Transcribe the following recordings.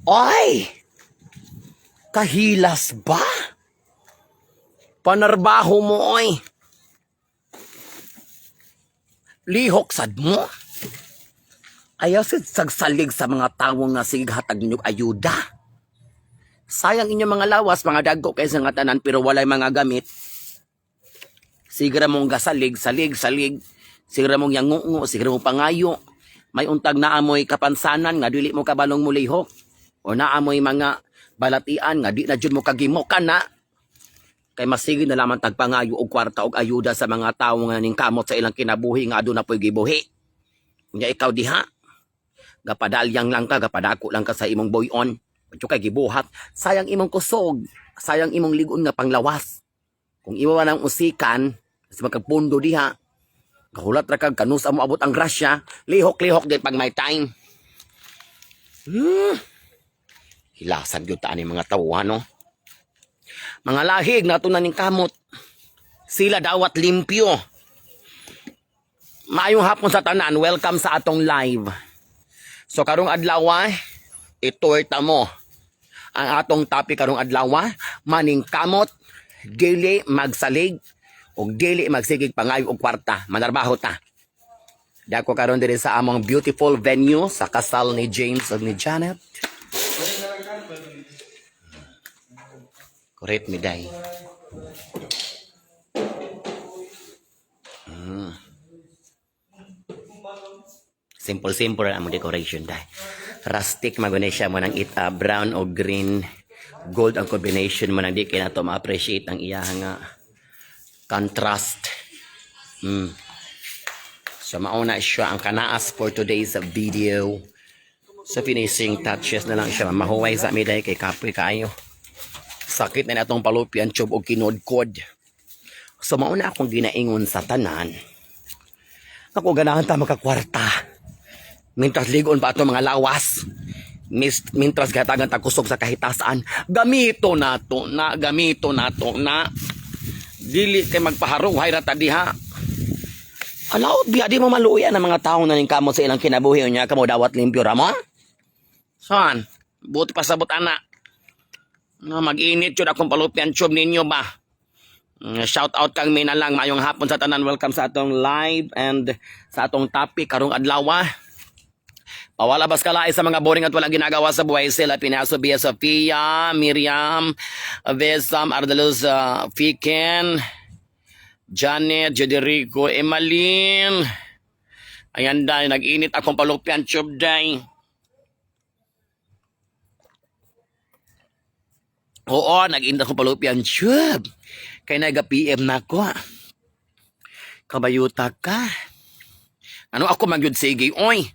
Ay! Kahilas ba? Panarbaho mo, oy. Lihok sad mo. Ayaw sad sagsalig sa mga tawo nga sige hatag ninyo ayuda. Sayang inyong mga lawas, mga dagko kaysa nga tanan pero walay mga gamit. Sige ra mong gasalig, salig, salig. Sige ra mong yangungo, sige ra mong pangayo. May untag na amoy kapansanan nga dili mo kabalong mulihok. O naamoy mga balatian nga di na jud mo kagimo ka na. Kay masige na lamang tagpangayo og kwarta og ayuda sa mga tawo nga ningkamot sa ilang kinabuhi nga aduna po'y gibuhi. Unya ikaw diha, gapadalyang lang ka, gapadako lang ka sa imong boy-on. Adyo kay gibuhat, sayang imong kusog, sayang imong ligon nga panglawas. Kung imo man ang usikan, sa magkapundo diha, kahulat ra kag kanusa mo abot ang grasya, lihok-lihok din pag may time. Hilasan gyud ta ani mga tawhan, no? Mga lahig nato na ning kamot. Sila dawat limpyo. Maayong hapon sa tanan. Welcome sa atong live. So karong adlaw, itour ta mo. Ang atong topic karong adlaw, maning kamot, dili magsalig ug dili magsigig pangayo og kwarta, manarbaho ta. Dako karon diri sa among beautiful venue sa kasal ni James ug ni Janet. Correct mi day. Simple simple lang among decoration day. Rustic maguna siya mo nang ita brown o green gold ang combination mo nang di kay nato ma-appreciate ang iya nga contrast. So mauna siya ang kanaas for today's video. Sa finishing touches na lang siya. Mahuway sa miday kay kapoy kaayo. Sakit na atong palupian tube og kinodkod. So mauna akong ginaingon sa tanan. Ako ganahan ta makakwarta. Mintras ligon pa atong mga lawas. Mintras gatagan ta kusog sa kahitasan. Gamito nato na, gamito nato na. Dili kay magpaharuhay ra ta diha. Alaot biya di mo maluya ng mga tao na ningkamot sa ilang kinabuhi unya kamo dawat limpyo ra mo. Saan? Buti pa sabot ana. Nga mag-init yun akong palupian tube ninyo ba? Shout out kang Mina lang maayong hapon sa tanan. Welcome sa atong live and sa atong topic karong adlaw. Pawala bas kalai sa mga boring at walang ginagawa sa buhay sila. Pinaso Bia Sofia, Miriam, Vesam, Ardaluz, Fiken, Janet, Jederico, Emmaline. Ayan dahil, nag-init akong palupian tube day. Oo, nag-init akong palupian tube. Kaya naga-PM na ako. Kabayuta ka. Ano ako magyud sige, oy.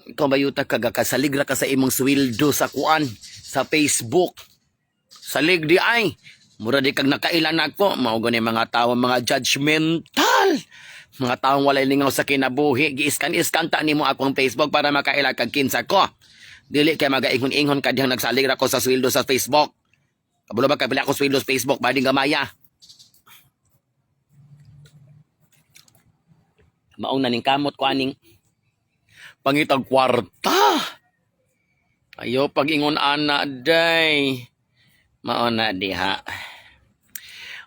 Kabayuta ka, gakasaligra ka sa imong sweldo sa kuan, sa Facebook. Salig di ay. Mura di kag nakailan ako. Mao gani mga tao, mga judgmental. Mga taong walay lingaw sa kinabuhi. Giiskan-iskan ta nimo akong Facebook para makaila kag kinsa ko. Dili kay magaingon-ingon ka diyang nagsalig ra ko sa sweldo sa Facebook. Kabulo ba kabila ko sweldo sa Facebook, bading gamaya. Maong naning kamot ko aning pangitag kwarta. Ayo pag-ingon ana day. Mao na diha.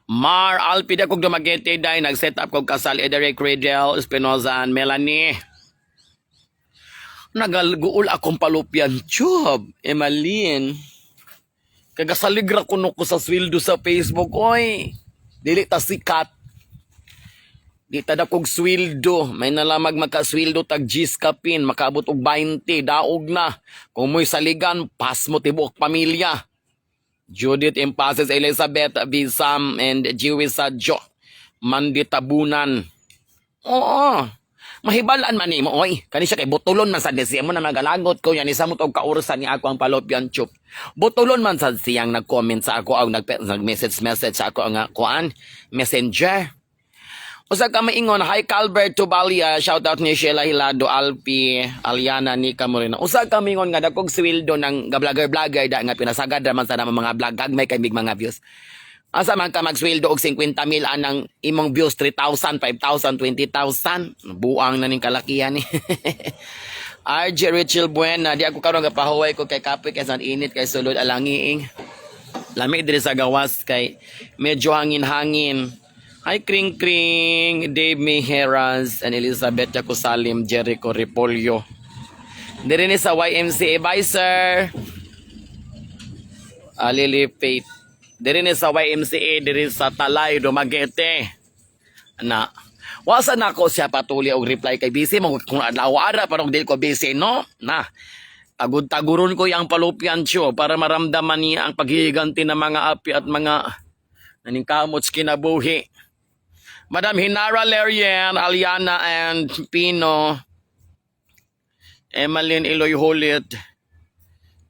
Mar Alpida kog Dumaguete day nag-set up kog kasal Ederic Riddle, Espinosa and Melanie. Nagalguol akong palupyan tube, Emaline. Kagasaligra kuno ko sa sweldo sa Facebook, oy. Dili ta sikat. Di ta da kog sweldo. May nalamag makasweldo tag G's kapin, makaabot og 20, daog na. Kung mo'y saligan, pas mo tibuok pamilya. Judith Impases, Elizabeth Visam, and Jiwi Sadjo. Mandi Tabunan. Oo. Mahibalaan man nimo, oy. Kani siya kay butulon man sad siya mo na magalagot ko yan isa mo og kaurasan ni ako ang palopyan chup. Butulon man sad siyang nag-comment sa ako ang nag-message message sa ako ang kuan messenger. Usa ka maingon, hi Calbert Tubalia, shout out ni Sheila Hilado, Alpi, Aliana, Nika Moreno. Usa ka maingon nga dakog sweldo ng ga-vlogger-vlogger da nga pinasagad raman sa naman mga vlog gagmay kay big mga views. Asa man ka magsweldo og 50 mil anang imong views 3,000, 5,000, 20,000. Buang na ning kalakihan ni. RJ Rachel Buena, di ako karon gapahuway ko kay kapoy kay san init kay sulod alangiing. Lami diri sa gawas kay medyo hangin-hangin. Hi Kring Kring, Dave Mijeras, and Elizabeth Jacosalim, Jericho Repolyo. Diri ni sa YMCA. Bye, sir. Lily Faith. Diri ni sa YMCA, diri sa Talay, Dumaguete. Na. Wasa na ko siya patuli og reply kay busy mo kung adlaw ara pa dili ko busy, no? Na. Tagud-taguron ko yang palupyan siyo para maramdaman niya ang paghihiganti ng mga api at mga naningkamot sa kinabuhi. Madam Hinara Lerian, Aliana and Pino, Emmeline Eloy Hulit.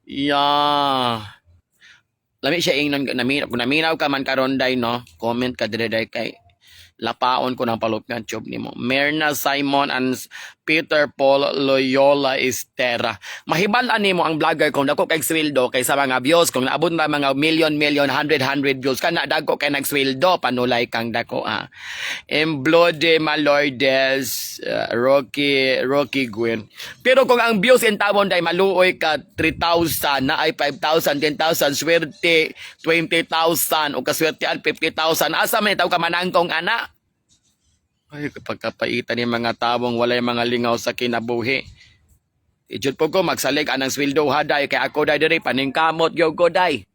Yeah. Lami siya ingnon naminaw kung naminaw ka man karon day, no? Comment ka dire day kay lapaon ko ng palupyan tube nimo. Merna Simon and Peter Paul Loyola Estera. Mahibal-an nimo ang vlogger kung dako kay sweldo kay sa mga views. Kung naabot na mga million million, hundred hundred views kana, dagko kay nagsweldo. Panulay kang dako ha. Emblode Malordes, Rocky Rocky Gwen. Pero kung ang views in tawon day maluoy ka 3,000 na ay 5,000, 10,000, swerte 20,000 o kaswertean 50,000, asa man itaw ka manangkong ana? Ay, pagkapaitan ni mga tawong walay mga lingaw sa kinabuhi. Ijud po ko magsalig anang sweldo haday kay ako day diri paningkamot gyud ko day.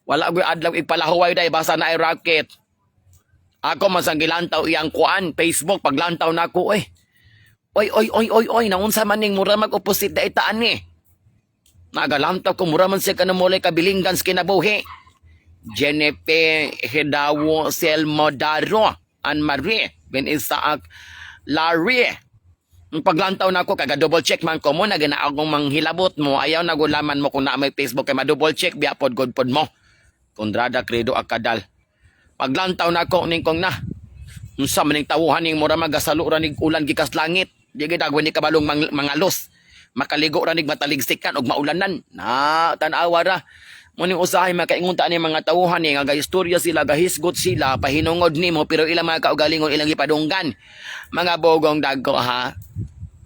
Wala ko adlaw ipalahuway day basta na ay racket. Ako man sang gilantaw iyang kuan Facebook paglantaw nako eh. Oy oy oy oy oy, naunsa man ning mura mag opposite da itaan ni. Nagalantaw ko mura man siya kanamolay kabilinggan sa kinabuhi. Jennifer Hidawo Selmodaro Ann Marie Ben Isaac Larry. Ang paglantaw na ako, kaga double check man ko mo, na gina akong manghilabot mo, ayaw na gulaman mo kung na may Facebook kay ma-double check, biya pod god pod mo. Kondrada Credo Akadal. Paglantaw na ako, ning kong na. Unsa man ning tawuhan ning mura magasalo ra nig ulan gikas langit. Di gid agwan ni kabalong mangalos. Makaligo ra nig mataligsikan og maulanan. Na tan-awa ra. Mo ning usahay makaingon ta ni mga tawuhan ni nga gaistorya sila, gahisgot sila, pahinungod nimo pero ilang mga kaugalingon ilang gipadunggan. Mga bogong dagko ha.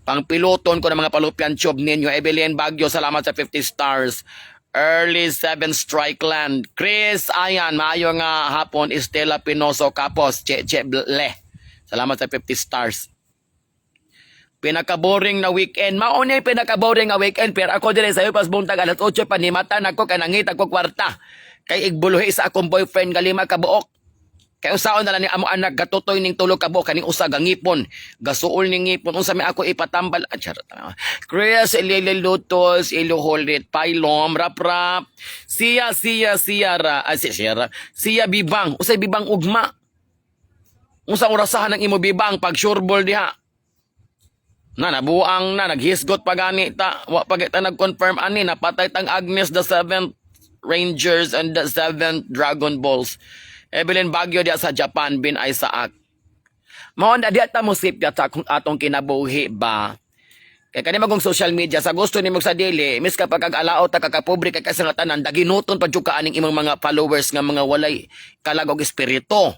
Pangpiloton ko ng mga palupyan tube ninyo. Evelyn Bagyo, salamat sa 50 stars. Early 7 Strike Land. Chris Ayan, maayo nga hapon. Estela Pinoso Capos, Che Che Ble. Salamat sa 50 stars. Pinaka-boring na weekend. Mao ni pinaka-boring nga weekend. Pero ako dire sa pas buntag alas 8 panimatan ako kay nangita ko kwarta. Kay igbuluhi sa akong boyfriend nga lima ka buok. Kay usaon na lang ni amo anak gatutoy ning tulo ka buok kaning usa gangipon. Gasuol ning ngipon unsa may ako ipatambal. Ah, charot. Chris Lili Lutos Iluholit Pailom Rap Rap. Siya siya siya ra ah, siya siya ra. Siya bibang usay bibang ugma. Unsa orasahan ang imo bibang pag sureball diha? Na nabuang na naghisgot pa gani ta, wa pa kita nag-confirm ani napatay tang Agnes the Seventh Rangers and the Seventh Dragon Balls. Evelyn Bagyo diya sa Japan bin Isaac. Mao na diya ta mo sipyat sa akong atong kinabuhi ba. Kay kani magong social media sa gusto nimo sa dili, mis kapag ag alaot ta kakapobre kay kasi nga tanan daginuton pa jud ka aning imong mga followers nga mga walay kalag og espiritu.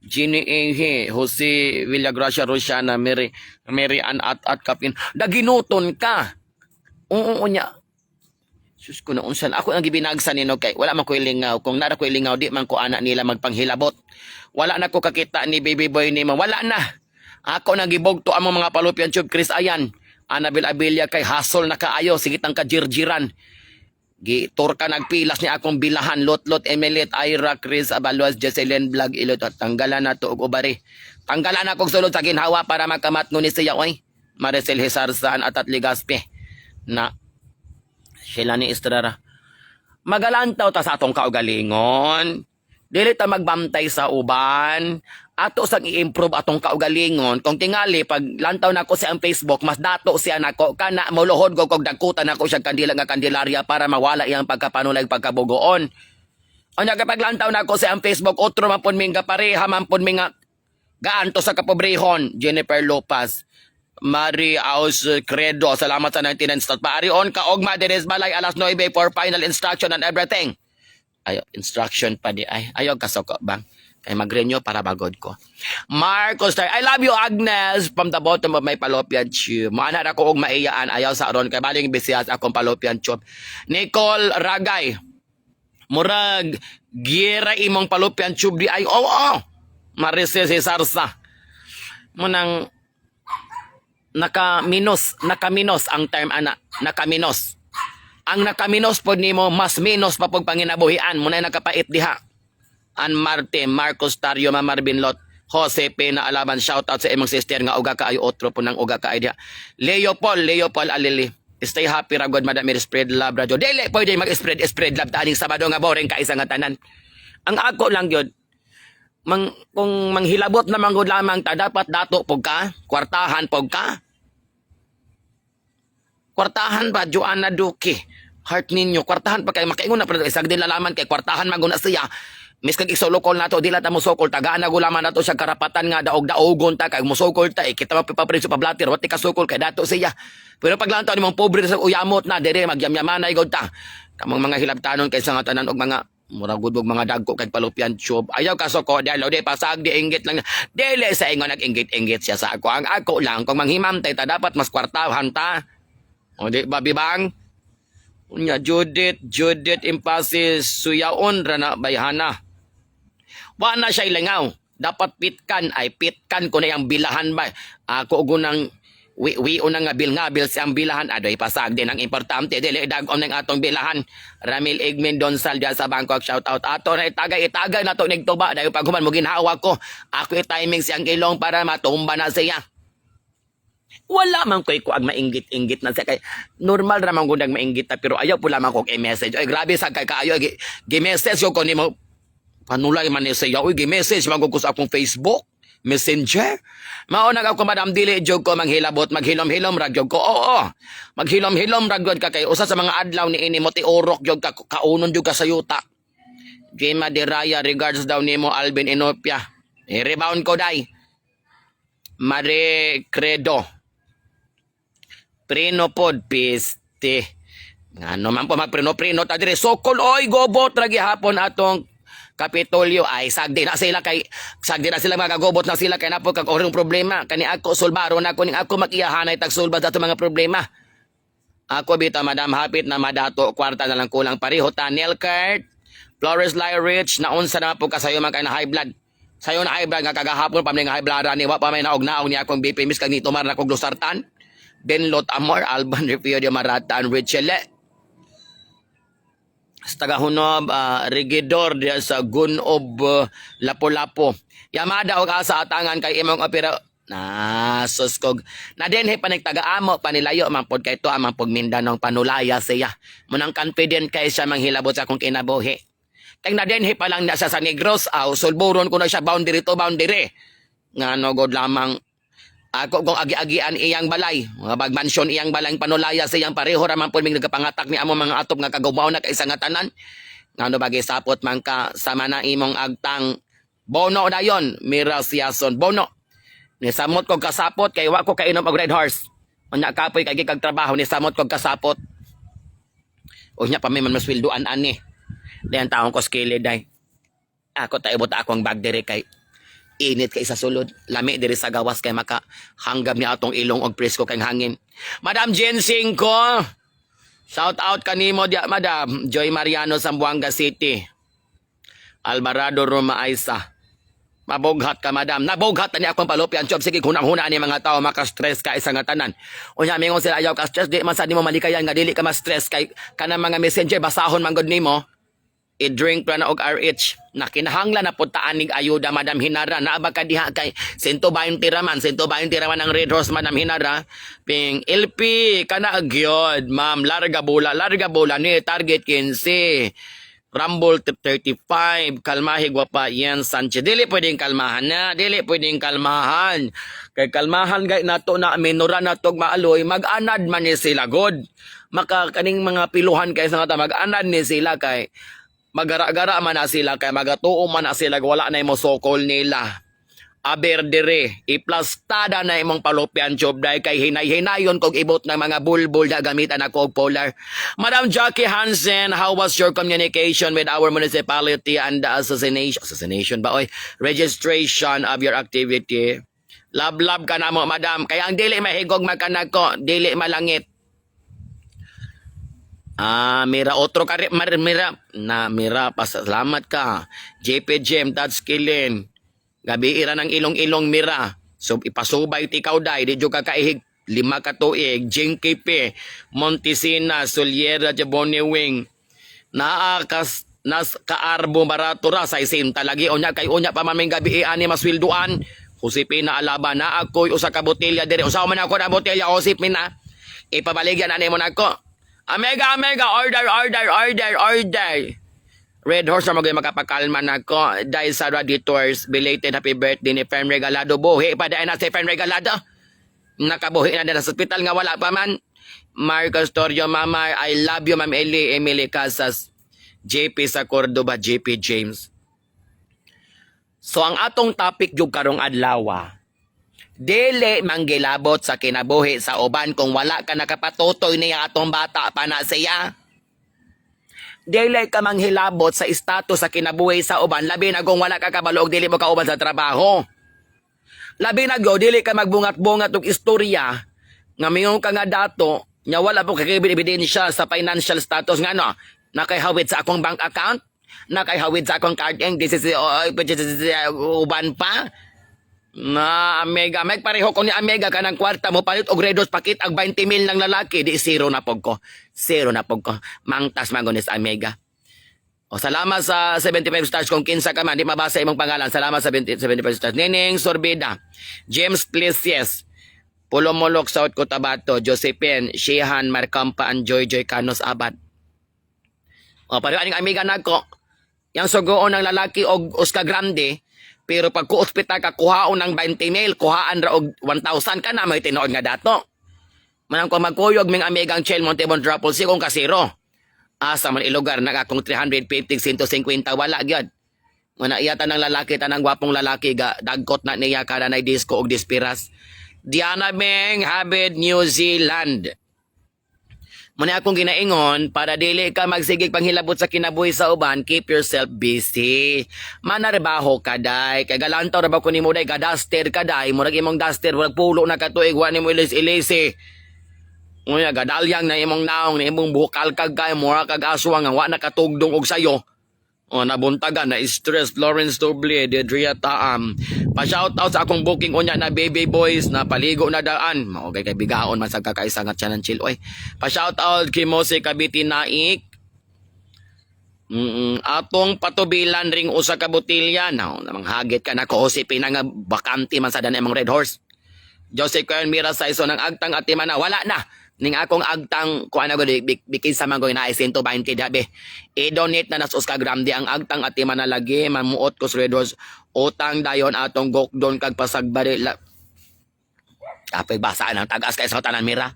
Jenny Ehe, Jose Villagracia Rosiana, Mary, Mary Ann at Kapin. Daginuton ka. Oo, oo niya. Sus ko na unsan. Ako ang gibinagsa nino kay wala man ko ilingaw. Kung nara ko ilingaw, di man ko ana nila magpanghilabot. Wala na ko kakita ni baby boy nimo. Wala na. Ako nang gibugto ang mga palupyan tube Chris Ayan. Annabel Abella kay hasol na kaayo sige tang kajirjiran. Gitur ka nagpilas ni akong bilahan Lotlot Emilit Ira Chris Abalos Jesselyn Vlog Ilot at tanggalan na to og ubari. Tanggalan na kog sulod sa ginhawa para makamat ni siya oy. Maricel Hesarsan at Ligaspi na sila ni Estrada. Magalantaw ta sa atong kaugalingon. Dili ta magbantay sa uban. Ato sang i-improve atong kaugalingon. Kung tingali pag lantaw nako sa ang Facebook, mas dato siya nako kana moluhod ko kog dagkutan nako siya kandila nga kandilarya para mawala iyang pagkapanulay pagkabugoon. Unya kapag lantaw nako sa ang Facebook, otro man pud mi nga pareha man pud mi nga gaanto sa kapobrehon. Jennifer Lopez. Mari Aus Credo, salamat sa 99 stars. Paarion ka og Madres Balay alas 9 for final instruction and everything. Ayo, instruction pa di ay. Ayo kasoko bang. Kay mag-renew para bagod ko. Marcos, I love you, Agnes, from the bottom of my fallopian tube. Maana ra ko og maiyaan ayaw sa aron kay baling bisiyas akong fallopian tube. Nicole Ragay. Murag gira imong fallopian tube di ay, oo. Maricel si Sarsa. Munang naka-minus, naka-minus ang term ana, naka-minus. Ang naka-minus pod nimo, mas minus pa pog panginabuhian mo na nakapait diha. An Marte, Marcos Tario, Marvin Lot, Jose P. na alaban, shout out sa imong sister nga uga kaayo, otro po nang uga kaayo diha. Leo Paul, Leo Paul Alili. Stay happy ra god, Madam Mary, spread love radio. Dili pwede mag-spread spread love taning Sabado nga boring ka isa nga tanan. Ang ako lang gyud mang kung manghilabot na manggod lamang ta, dapat dato pog ka, kwartahan pog ka. Kwartahan ba, Joanna Duque? Heart ninyo, kwartahan pa kay makaingon na pero isag din lalaman kay kwartahan maguna siya. Miskag isolokol nato, di lang ta mosokol, tagaan na gulaman nato siya karapatan nga daog-daogon ta, kay mosokol ta, eh, kita mapipapreso pa blatter, wat kasukol kay dato siya. Pero paglantaw ni mong pobre sa uyamot na, dire magyamyaman na ta. Kamong mga hilabtanon kay sa nga tanan og mga murag gud og mga dagko kay fallopian tube. Ayaw ka soko, dalo di pasag di inggit lang. Dili sa ingon nag-inggit-inggit siya sa ako. Ang ako lang, kung manghimamtay ta, dapat mas kwartahan ta. O di ba, bibang? Unya Judith, Judith Impasi suyaon ra na bayhana. Wa na siya ilingaw. Dapat pitkan ay pitkan ko na yung bilahan ba. Ako gunang wi wi una nga bil nga bil siyang bilahan adoy pasag din ang importante dili dag-on ng atong bilahan. Ramil Igmin Donsal diyan sa Bangkok, shout out ato na itagay itagay na to nigtuba dayon pag human mo ginhawa ko ako i-timing siyang ilong para matumba na siya. Wala man ko'y kuag mainggit-inggit na siya kay normal ra man gud mainggit ta, pero ayaw po lamang kog i-message. Ay, grabe sa kay kaayo gi-message ko nimo, panulay man ni siya. Uy, gi-message man ko sa akong Facebook Messenger. Mao na ako, madam, dili jud ko manghilabot, maghilom-hilom ra jud ko. Oo. Maghilom-hilom ra jud ka kay usa sa mga adlaw ni ini mo tiurok jud ka, kaunon jud ka sa yuta. Gemma de Raya, regards daw nimo Alvin Inopia. I-rebound ko day. Mare Credo. Preno pod piste. Ngano man po magpreno-preno ta dire sokol oy, gobot ra gihapon atong Kapitolyo. Ay, sagdi na sila kay sagdi na sila, magagobot na sila kay napo kag orong problema kani ako sulbaro na ko ning ako makiyahanay tag sulbad ato mga problema. Ako bita, madam, hapit na madato, kwarta na lang kulang, pareho ta. Nelkert Flores Lyrich, naunsa na po kasayo man kay na high blood sayo na high blood nga kagahapon pa may nga high blood ni wa pa may naog-naog ni akong BP mis kag nitumar na kog losartan. Benlot Amor Alban Refio de Maratan Richele sa tagahunob, regidor diya sa Gunob, Lapu-Lapu. Yamada og asa atangan kay imong opera na suskog. Na dinhi pa nagtagaamo panilayo man pod kay to amang pog Mindanao, panulaya siya. Munang confident kay siya manghilabot sa akong kinabuhi. Kay na dinhi pa lang na siya sa Negros, aw sulburon ko na siya boundary to boundary. Ngano god lamang ako kung agi-agian iyang balay, mga bagmansyon iyang balay, panulaya sa iyang pareho ra man pud mig nagapangatak ni amo mga atop nga kagubaw na kay nga tanan. Ngano bagay sapot man ka sama na imong agtang bono dayon, Mira Siason bono. Nisamot kog kasapot kay wa ko kainom og Red Horse. Unya kapoy kay gikag trabaho, nisamot kog kasapot. Unya pa may man masweldoan ani. Dayon taon ko skili day. Ako ta ibot akong bag diri kay init kay sa sulod. Lami diri sa gawas kay maka hanggam ni atong ilong og presko kay hangin. Madam Jen Cinco. Shout out kanimo diya, Madam Joy Mariano, Zamboanga City. Alvarado Roma Aisa. Mabughat ka, madam. Nabughat na ni akong fallopian tube. Sige, hunang-huna ni mga tao maka-stress ka isang nga tanan. Unya mingon sila ayaw ka stress, di man sa nimo malikayan nga dili ka ma-stress kay kanang mga messenger basahon man gud nimo. I-drink pa na og RH na kinahanglan na pud taan nig ayuda, Madam Hinara, naa ba ka diha kay 120 raman, 120 raman ang Red Horse, Madam Hinara. Ping LP kana gyud, ma'am, larga bola, larga bola ni target 15 Rumble 35, kalmahi gwapa yan Sanchez. Dili pwedeng kalmahan na, dili pwedeng kalmahan. Kay kalmahan gay nato na minura na tog maaloy, mag-anad man ni sila god. Maka kaning mga piluhan kay sa nga mag-anad ni sila kay magara-gara man na sila kay magatuo man na sila wala na mo sokol nila. Aber dire, iplastada na imong palopyan job dahil kay hinay-hinayon kog ibot ng mga bulbul na gamitan ako og polar. Madam Jackie Hansen, how was your communication with our municipality and the assassination, assassination ba oy, registration of your activity? Love, love ka na mo, madam. Kaya ang dili mahigog makanako, dili malangit. Ah, mira otro kari mar, mira na mira, pasalamat ka. JP Jim, that's killing. Gabi ira ng ilong-ilong mira. So ipasubay ti ikaw day, di jud ka kaihig 5 ka tuig, Jinky P, Montesina, Soliera, Jabone Wing. Naa kas nas kaarbo barato ra sa isinta lagi unya kay unya pa man gabi ani masweldoan. Josepina Alaba na ako'y usa ka botelya dire. Usa man ako na botelya, Josepina. Ipabaligyan ani mo nako. Amega, amega, order, order, order, order. Red Horse na magay makapakalma nako. Dahil sa Raditors, belated happy birthday ni Fern Regalado. Buhi pa dahil na si Fern Regalado. Nakabuhi na din sa ospital nga wala pa man. Marcos Torio, Mama, I love you, Ma'am Eli, Emily Casas, JP sa Cordoba, JP James. So ang atong topic jud karong adlaw, dili manggilabot sa kinabuhi sa uban kung wala ka nakapatutoy niya atong bata pa na siya. Dili ka manghilabot sa status sa kinabuhi sa uban, labi na kung wala ka kabalo og dili mo kauban sa trabaho. Labi na go, dili ka magbungat-bungat og istorya nga mingon ka nga dato nya wala po kay ebidensya sa financial status nga no nakayhawid sa akong bank account, nakayhawid sa akong card and this is uban pa na Amega. Meg pareho ko ni Amega kanang kwarta mo palit og redos pakit ang 20 mil ng lalaki di zero na pog ko. Zero na pog ko. Mangtas magonis Amega. O salamat sa 75 stars kung kinsa ka man di mabasa imong pangalan. Salamat sa 20 75 stars. Nining Sorbida, James Plesies, Pulomolok, South Cotabato, Josephine, Shehan, Marcampa, and Joy Joy Canos Abad. O pareho aning amiga nako. Yang sugoon ng lalaki og Oscar Grande, pero pag kuospita ka kuhaon ng 20 mil, kuhaan ra og 1,000 ka na may tinuod nga dato. Manang ko magkuyog ming amigang Chel Montebon Truffle si kung kasiro. Asa man ilugar na akong 350 150 wala gyud. Mana iya tanang lalaki, tanang gwapong lalaki ga dagkot na niya kada nay disco og dispiras. Diana Meng Habed New Zealand. Muna akong ginaingon, para dili ka magsigig panghilabot sa kinabuhi sa uban, keep yourself busy. Manarbaho ka day, kay galantaw ra ba ko nimo day, ka-duster ka day, murag imong duster, murag pulo na ka tuig, wa nimo ilis-ilisi. Ngunya, gadalyang na imong naong, na imong bukal kag kay, mura kag aswang, nga wa nakatugdong og sayo. O, nabuntagan, na stress, Lawrence Doble, Dedria Taam. Pa-shout out sa akong booking unya na baby boys na paligo na daan. Mao kay kay bigaon man sa kakaisa nga tiyan ng chill. Oy. Pa-shout out kay Mose Cavite Naik. Atong patubilan ring usa ka botelya. Now, namang hagit ka na ko na nga bakante man sa dan imong Red Horse. Jose Kern Mira sa iso ng agtang at na wala na. Ning akong agtang kuan na gud bikin sa man ko na 120 dabe. I-donate na nas Oscar Grande ang agtang at na lagi mamuot ko sa Red Horse. Utang dayon atong gokdon kag pasagbari la. Apay basaan ang tagas kay sa tanan mira.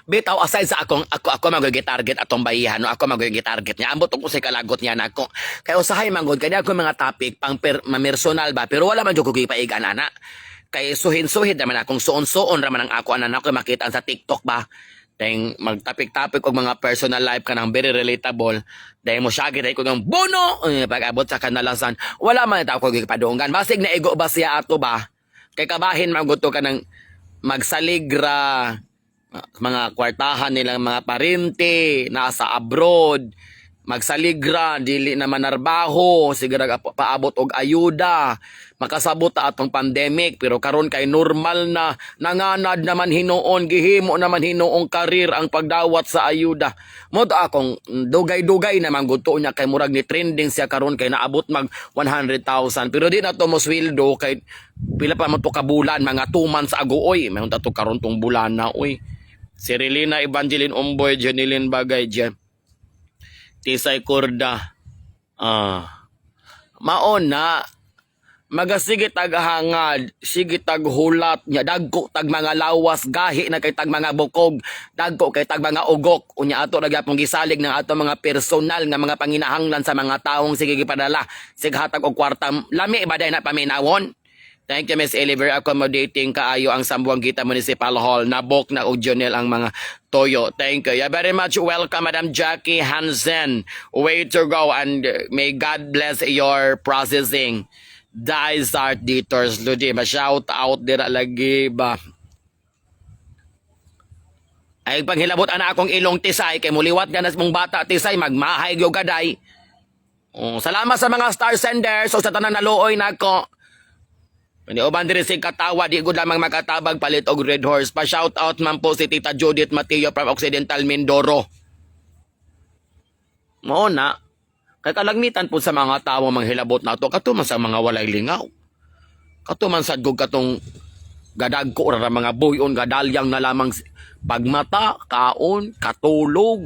Bitaw aside sa akong ako magiging target atong bayihan no, ako magiging target niya, ambot ko sa kalagot niya nako kay usahay man gud kani ako mga topic pang per, personal ba, pero wala man jud ko gipaigan ana kay suhin-suhid naman akong suon-suon ra man ang ako anak ko makita sa TikTok ba. Dahil magtapik-tapik og mga personal life kanang very relatable. Dahil mo siya ko ng bono eh, pag-abot sa kanalasan. Wala man ito ako gipadunggan. Basig na igo ba siya ato ba? Kay kabahin maguto ka ng magsaligra mga kwartahan nilang mga parente nasa abroad, magsaligra dili na manarbaho siguro paabot og ayuda, makasabot ta atong pandemic, pero karon kay normal na, nanganad naman hinuon, gihimo naman hinuong karir ang pagdawat sa ayuda mo to. Akong dugay-dugay naman gud niya kay murag ni trending siya karon kay naabot mag 100,000, pero di na to mo sweldo kay pila pa man to ka bulan, mga 2 months ago oy. Mayroon ta to karon tong bulan na oy. Si Relina Evangeline Omboy, Jeneline Bagay, Jen. Tisay Korda. Ah. Maon na. Magasige tag hangad, sige tag hulat nya, dagko tag mga lawas, gahi na kay tag mga bukog, dagko kay tag mga ugok. Unya ato ra gyapon gisalig ng ato mga personal nga mga panginahanglan sa mga taong sige gipadala, sige hatag og kwarta. Lami ba day na paminawon? Thank you, Miss Ellie. Very accommodating kaayo ang Zamboanguita Municipal Hall. Nabok na og Jonel ang mga toyo. Thank you. You're very much welcome, Madam Jackie Hansen. Way to go and may God bless your processing. Dysart Detours Ludi. Ma-shout out dira lagi ba? Ay paghilabot ana akong ilong, Tisay, kay muliwat ka na sa mong bata, Tisay, magmahay gyud kaday. Oh, salamat sa mga star senders o sa tanang naluoy nako. Ni uban diri sig katawa, di gud lamang makatabag, palit og Red Horse. Pa shout out man po si Tita Judith Mateo from Occidental Mindoro. Mao na kay kalagmitan po sa mga tawo manghilabot nato kato man sa mga walay lingaw. Kato man sad gud katong gadagko ra mga buyon, gadalyang na lamang pagmata, kaon, katulog,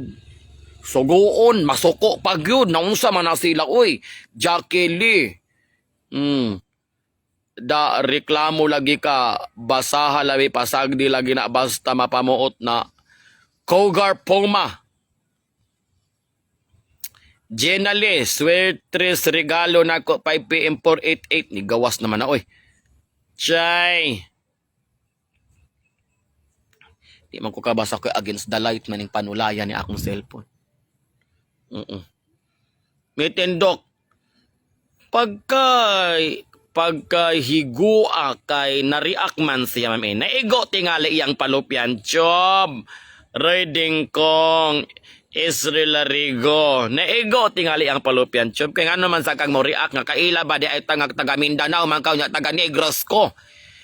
suguon, masuko pag yun. Naunsa man na sila, oy. Jackie Lee. Da reklamo lagi ka, basaha labi pasagdi lagi na basta mapamuot na Cougar Puma. Jenna Lee, Swertres regalo na ko 5 PM 488 ni gawas naman na, oy. Chay. Di man ko kabasa ko, against the light man ning panulayan ni akong cellphone. May tindok. Pagka higua kay nariak man siya, ma'am eh. Naigo tingali iyang palupyan. Chob. Riding kong Israel Rigo. Naigo tingali ang palupyan. Chob. Kaya nga naman sa kang mo react nga kaila ba di ay tangag taga Mindanao man kaw nya taga Negros ko.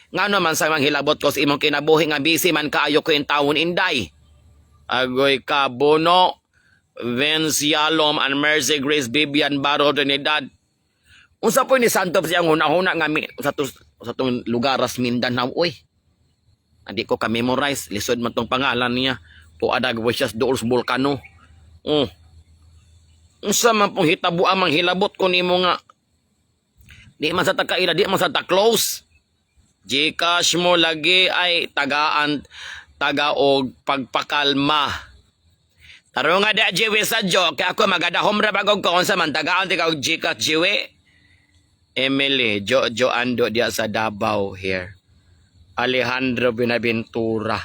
Nga naman sa manghilabot ko sa imong kinabuhi nga busy man kaayo ko yung tawon, inday. Agoy ka Bono. Vince Yalom and Mercy Grace Vivian Baro Trinidad. Unsa po ni Santos siyang huna-huna nga mi, sa tong lugar ras Mindanao, oy. Andi ko ka memorize, lisod man tong pangalan niya. Tuadag wishes doors volcano. Oh. Unsa man pong hitabo ang manghilabot ko nimo nga di man sa takaila, di man sa ta close. GCash mo lagi ay tagaan taga og pagpakalma. Taro nga di Jiwi sa jo, kaya ako magadahom ra bagog ko unsa man tagaan ti ka og GCash, Jiwi. Emily, Jojo Ando diya sa Davao here. Alejandro Buenaventura.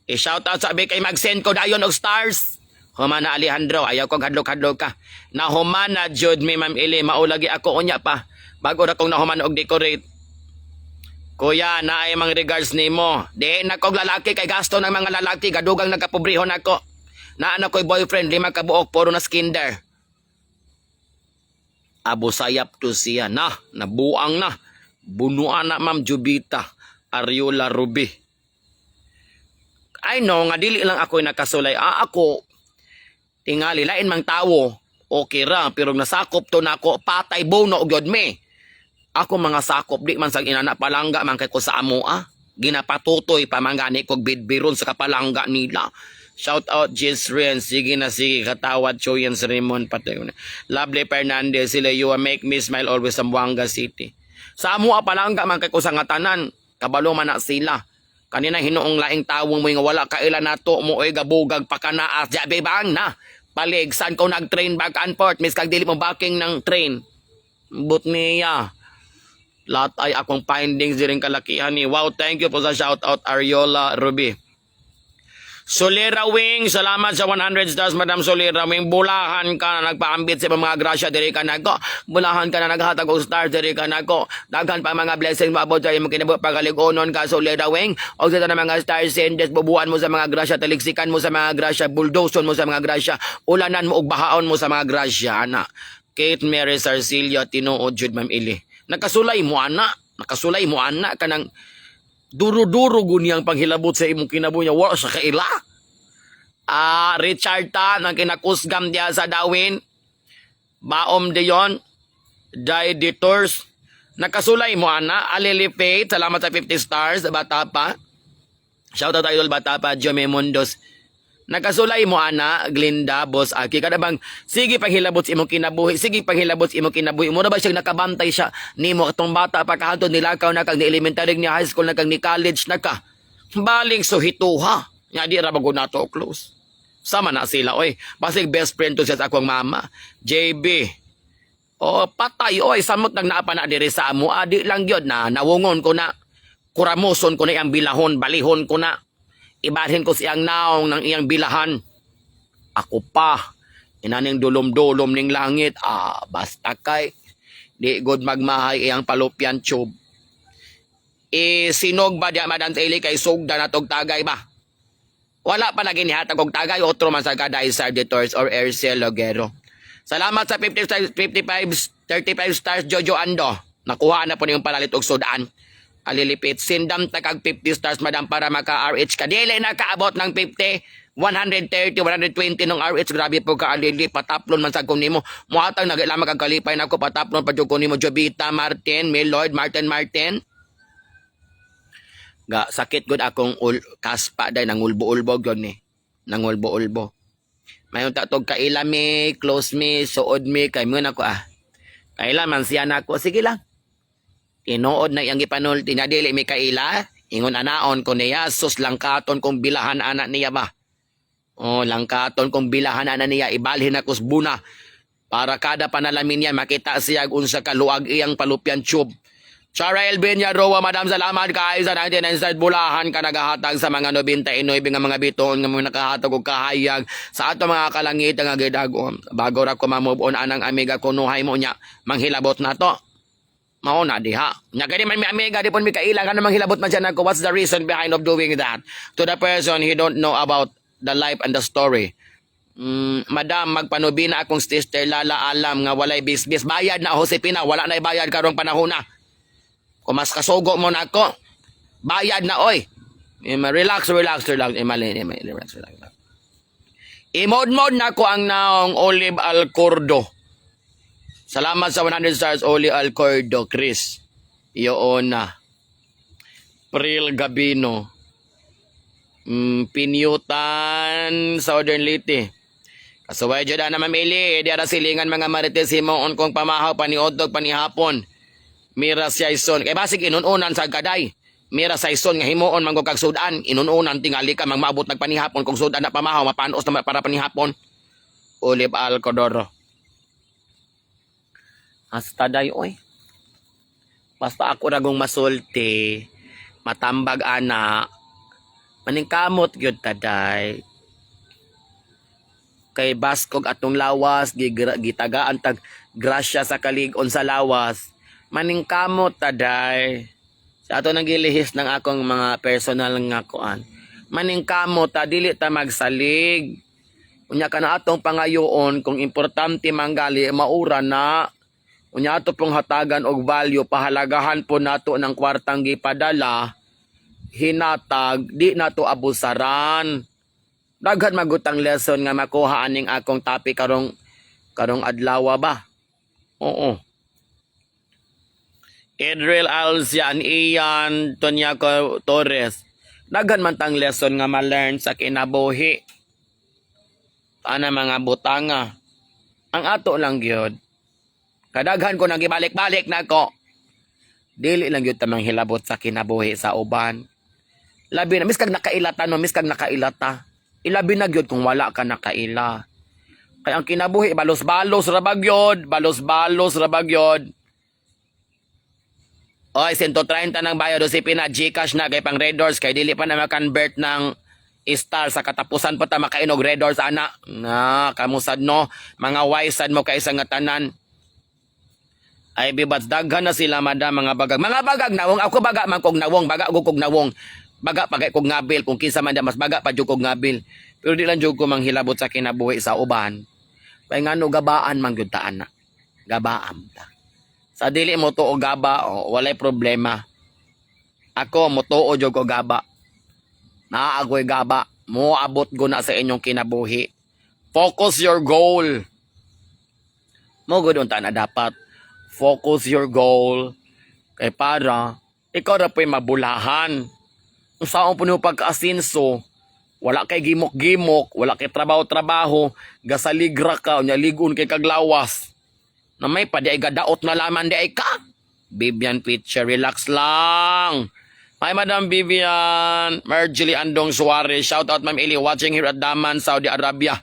I-shout out sabi kay mag-send ko dayon og stars. Humana, Alejandro, ayaw kong hadlok-hadlok ka. Nahumana jud mi, Ma'am Ili, maulagi ako unya pa. Bago ra kong nahuman og decorate. Kuya, naay mga regards nimo. Di na kog lalaki kay gasto ng mga lalaki, gadugang nagkapobrehon ako. Naa na ko'y boyfriend, lima ka buok, puro na skinder. Abu Sayyaf to siya na, nabuang na. Bunuan na, Ma'am Jubita, Ariola Ruby. I know nga dili lang ako'y nakasulay. Ah, ako, tingali, lain mang tawo, okay ra, pero nasakop to nako, patay bono gyud me. Ako mga sakop, di man sang inana, palangga man kay ko sa amo ah. Ginapatutoy pa man gani kog bidbiron sa kapalangga nila. Shout out Jisren, sige na sige, katawad Choyens Raymond patay. Lovely Fernandez, sila you make me smile always sa Zamboanga City. Sa amo ah, palangga man kay ko sa nga tanan, kabalo man na sila. Kanina hinuong laing tawong mo nga wala kaila nato mo oy gabugag pakanaas jabe bang na. Palig saan ko nag-train back and forth mis kag dili mo backing ng train. But niya. Lahat ay akong findings diring kalakihan ni. Wow, thank you po sa shout out, Ariola Ruby. Solera Wing, salamat sa 100 stars, Madam Solera Wing. Bulahan ka na nagpaambit sa mga grasya diri ka nako. Bulahan ka na naghatag og stars diri ka nako. Daghan pa mga blessings maabot sa imong kinabuhi, pagaligonon ka, Solera Wing. Og sa tanang mga stars senders, bubuan mo sa mga grasya, taliksikan mo sa mga grasya, bulldoson mo sa mga grasya, ulanan mo ug bahaon mo sa mga grasya, ana. Kate Mary Sarcilio, tinuod jud, Ma'am Ili. Nakasulay mo ana, nakasulay mo ana kanang duro-duro guniyang panghilabot sa imong kinabuhi niya wala sa kaila. Ah, Richard Tan ang kinakusgam diya sa Dawin. Baom Dion, Dai Detours. Nakasulay mo ana, Alili Faith, salamat sa 50 stars, bata pa. Shout out, Idol Bata pa, Jome Mundos. Nakasulay mo ana, Glinda, Boss Aki, kada bang sige paghilabot sa imong kinabuhi, sige paghilabot sa imong kinabuhi. Mura ba siya nakabantay siya nimo katong bata pa kahantod nilakaw na kag ni elementary, ni high school na kag ni college na ka. Balik so hituha. Nya di ra ba gud nato close. Sama na sila oy. Basig best friend to siya sa akong mama. JB. Oh, patay oy, samot nag naa pa na diri sa amo. Adi lang gyud na nawungon ko na. Kuramoson ko na iyang bilahon, balihon ko na. Ibalhin ko siyang naong ng iyang bilahan. Ako pa. Inaning dulom-dulom ning langit. Ah, basta kay. Di good magmahay iyang palupyan tube. E sinog ba diya, Madam Eli, kay sugda na tog tagay ba? Wala pa lagi nihatag og tagay, otro man sa kada Editors or Aircel Logero. Salamat sa 55, 55 35 stars, Jojo Ando. Nakuha na po niyong palalit og sudan. Alilipit. Sindam takag 50 stars, madam, para maka-RH ka. Dili na kaabot ng 50. 130, 120 ng RH. Grabe po ka alili. Pataplon man sa kong nimo. Muhatag na lamang kag kalipay nako. Pataplon pa jud ko nimo. Jovita Martin, Milord, Martin Martin. Ga sakit gud akong kaspa day, nangulbo-ulbo gyud ni. Nangulbo-ulbo. Mayon ta tog kaila mi, close mi, suod mi kay mo nako ah. Kaila man siya nako, sige lang. Tinuod na iyang gipanulti na dili mi kaila, ingon anaon ko niya, sus, langkaton kong bilahan ana niya ba. Oh, langkaton kong bilahan ana niya, ibalhin ako sa buna para kada panalamin niya makita siya unsa ka luag iyang palupyan tube. Chara Elvin Roa, madam, salamat kaayo sa 99 stars. Bulahan ka nagahatag sa mga 99 nga mga bituon nga mga nakahatag og kahayag sa ato mga kalangitan nga gidag-on. Bago ra ko ma-move on anang amiga kunuhay mo nya, manghilabot na to. Mao na diha. Nya kani man mi amiga, di pon mi kaila nga manghilabot man siya nako. What's the reason behind of doing that? To the person he don't know about the life and the story. Madam, magpanubi na akong sister Lala alam nga walay bisbis. Bayad na, Josepina, wala na bayad karong panahon na. Kung mas kasugo mo na ako, bayad na oy. Eh, relax, relax, relax. Eh, mali, eh, mali, relax, relax, relax. Imod-mod na ko ang naong Olive Alcordo. Salamat sa 100 stars, Oli Alcordo, Chris. Iyon na. Pril Gabino. Pinyutan, Southern Leyte. Kasuway jud na mamili, di ara silingan mga marites himuon kong pamahaw paniudtog panihapon. Mira Saison. Kay basig inununan sa kaday. Mira Saison nga himuon man kag sudan, inununan tingali ka mang maabot nagpanihapon kung sudan na pamahaw mapanos na para panihapon. Olive Alcodoro. Hasta day oy. Basta ako ragong masulti, matambag ana, maningkamot gyud taday. Kay baskog atong lawas, gitagaan tag grasya sa kalig-on sa lawas. Maningkamot taday. Sa ato nang gilihis ng akong mga personal nga kuan. Maningkamot ta, dili ta magsalig. Unya ka na atong pangayoon kung importante manggali maura na. Unya ato pong hatagan og value, pahalagahan po nato ng kwartang gipadala, hinatag, di nato abusaran. Daghan magutang lesson nga makuha aning akong topic karong karong adlaw ba. Oo. Edrel Alcian, Ian, Tonyako Torres. Daghan man tang lesson nga ma-learn sa kinabuhi. Ana mga butanga. Ang ato lang gyud. Kadaghan ko nang gibalik-balik na ako. Dili lang gyud tamang hilabot sa kinabuhi sa uban. Labi na miskag nakailata no, miskag nakailata. Ilabi na gyud kung wala ka nakaila. Kaya ang kinabuhi balos-balos ra ba gyud, balos-balos ra ba gyud. Oy, 130 ng bayad o si Pina GCash na kay pang Red Doors kay dili pa na makonvert ng star sa katapusan pa ta makainog Red Doors ana. Na, kamusad no, mga wise sad mo kay nga tanan. Ay bibats daghan na sila, madam, mga bagag. Mga bagag nawong ako, baga man kog nawong, baga ko kog nawong. Baga pa kay kog ngabil kung kinsa man da, mas baga pa jud kog ngabil. Pero di lang jud ko manghilabot sa kinabuhi sa uban. Kay ngano gabaan man gyud ta ana. Gabaan ta. Sa dili mo tuo gaba, oh, walay problema. Ako motuo jud ko gaba. Naa ako'y gaba. Moabot ko na sa inyong kinabuhi. Focus your goal. Mo gud unta na dapat. Focus your goal. Kay para ikaw ra po'y mabulahan. Kung saan po niyo pagkaasinso, Wala kay gimok-gimok, wala kay trabaho-trabaho, gasaligra ka, unya ligon kay kaglawas. Na may pa di ay gadaot na laman di ay ka. Vivian Pitcher, relax lang. Hi, Madam Vivian. Marjorie Andong Suarez. Shout out, Ma'am Eli. Watching here at Daman, Saudi Arabia.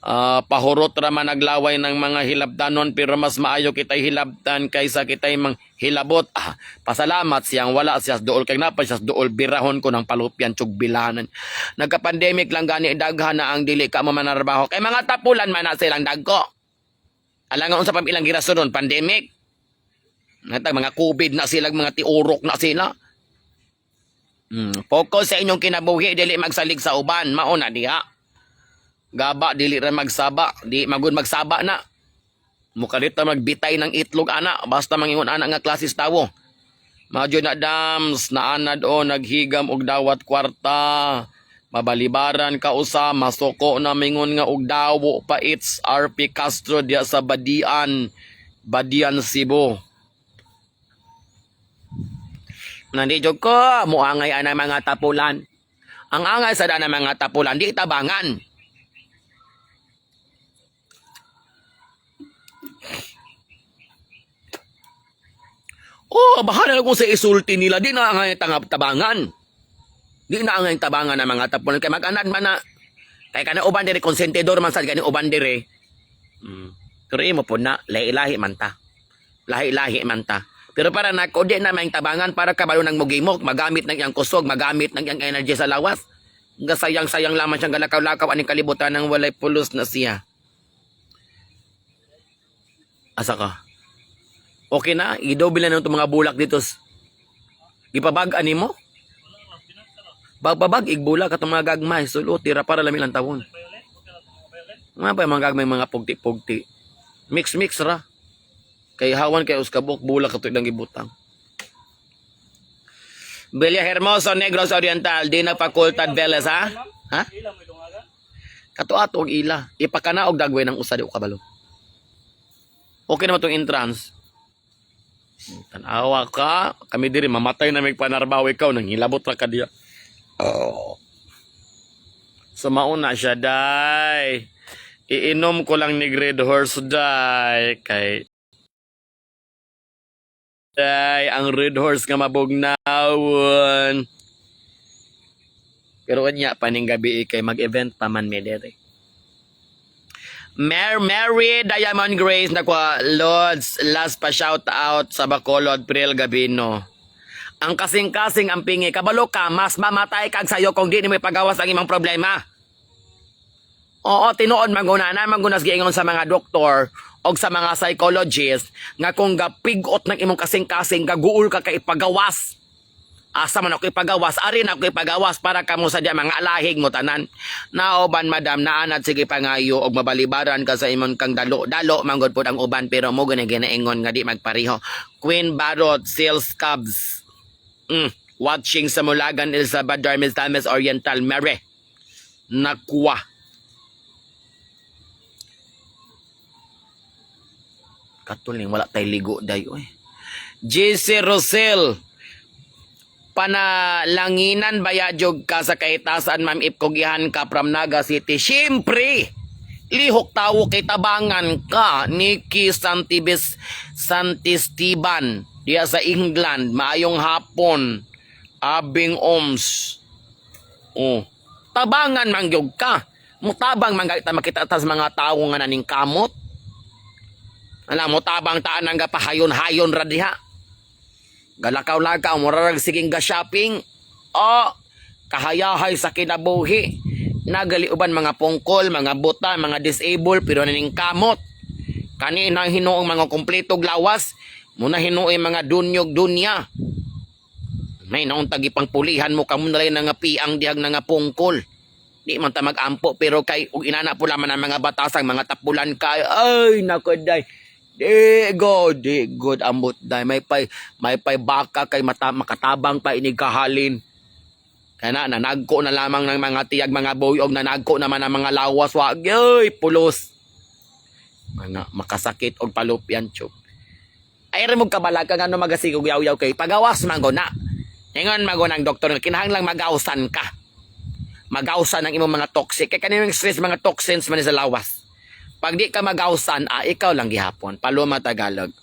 Ah, pahurot ra man naglaway ng mga hilabdanon pero mas maayo kitay hilabdan kaysa kitay mang hilabot. Ah, pasalamat siyang wala siya sa duol kay napa siya sa duol birahon ko ng palupyan tsug bilanan. Nagka-pandemic lang gani daghan na ang dili ka manarbaho kay mga tapulan man na silang dagko. Alam nga unsa pa ilang girason nun, pandemic. Natag mga COVID na sila, mga tiurok na sila. Focus sa inyong kinabuhi, dili magsalig sa uban, mao na diha. Gaba dili ra magsaba, di magud magsaba na. Mukalit na magbitay ng itlog ana, basta mangingon ana nga klasis tawo. Madyo na dams, naanad o naghigam og dawat kwarta. Mabalibaran ka usa, masuko na mingon nga og dawo pa it's RP Castro diya sa Badian, Badian Cebu. Nandito ko, muangay ana mga tapulan. Ang angay sa dana mga tapulan, di tabangan. Oh, bahala na kung sa isulti nila, di na angay tangap tabangan. Di na angay tabangan ang mga tapulan. Kay mag-anad man na, kay kana uban dire, konsentidor man sad kani uban dire. Pero imo po na, lahi-lahi man ta. Lahi-lahi man ta. Pero para nako di na may tabangan para kabalo ng mugimok, magamit ng iyang kusog, magamit ng iyang energy sa lawas. Nga sayang-sayang lamang siyang galakaw-lakaw aning kalibutan ng walay pulos na siya. Asa ka? Okay na, i-double na itong mga bulak dito. Gipabag ani mo? Bagbabag, igbulak atong mga gagmay. Sulo, tira para lami lang tawon. Mga pa yung mga gagmay, mga pugti-pugti. Mix-mix ra. Kay hawan kay uskabok, bulak ato ilang gibutang. Villa Hermoso, Negros Oriental, di na Facultad Velez, ha? Ha? Ila mo ilungagan? Kato ato og ila. Ipakana og dagway ng usa di ko kabalo. Okay naman tong entrance. Tanawa ka, kami diri mamatay na mig panarbaw ikaw nang hilabot ra ka diya. Oh. So mauna siya day. Iinom ko lang ni Grade Horse day kay day ang Red Horse nga mabugnawon. Pero kanya paning gabi kay mag-event pa man mi dere. Mary Diamond Grace nakuha Lods last pa shout out sa Bacolod Pril Gabino. Ang kasing-kasing ang pingi kabalo ka mas mamatay kag sayo kung di nimo ipagawas ang imong problema. Oo, tinuod maguna na magunas giingon sa mga doktor og sa mga psychologist nga kung gapigot ng imong kasing-kasing gaguol ka kay ipagawas. Asa man ako ipagawas, ari na ako ipagawas para kamo sa diya mga alahig mo tanan. Naoban madam naanad sige pangayo og mabalibaran ka sa imong kang dalo. Dalo manggod pod ang uban pero mo gani ginaingon nga di magpareho. Queen Barot Sales Cubs. Watching sa Mulagan El Salvador Misamis Oriental Mere. Nakuha. Katuling wala tay ligo dayo eh. JC Rosel panalanginan bayajog ka sa kahitasan ma'am ipkugihan ka from Naga City. Siyempre, lihok tawo kay tabangan ka Nikki Santibis Santistiban diya sa England. Maayong hapon. Abing Oms. Oh. Tabangan mangyog ka. Mutabang man ta makita ta sa mga tawo nga naning kamot. Alam mo tabang taan ang gapahayon-hayon ra diha. Galakaw-lakaw, murarag siging ga-shopping. O, kahayahay sa kinabuhi. Nagali uban mga pungkol, mga buta, mga disabled, pero naning kamot. Kanina hinuong mga kumpletog lawas, muna hinuoy mga dunyog dunya. May naong tagipang pulihan mo kamo na lang nga piang dihag na nga pungkol. Di man ta mag-ampo pero kay ug inana pula man ang mga batasang mga tapulan kay ay nako day. Di good, di good ambot day. May pay baka kay mata, makatabang pa inig kahalin. Kana nanagko na lamang ng mga tiyag mga buyog nanagko naman ang mga lawas wa ay pulos. Mga makasakit og palupyan chok. Ay ra mo kabalaga ngano magasigog yaw-yaw kay pagawas man go na. Ingon man go ng doktor kinahanglang magawasan ka. Magawsan ang imong mga toxic. Kay kaning stress, mga toxins man ni sa lawas. Pag di ka magawsan, ikaw lang gihapon. Paloma Tagalog.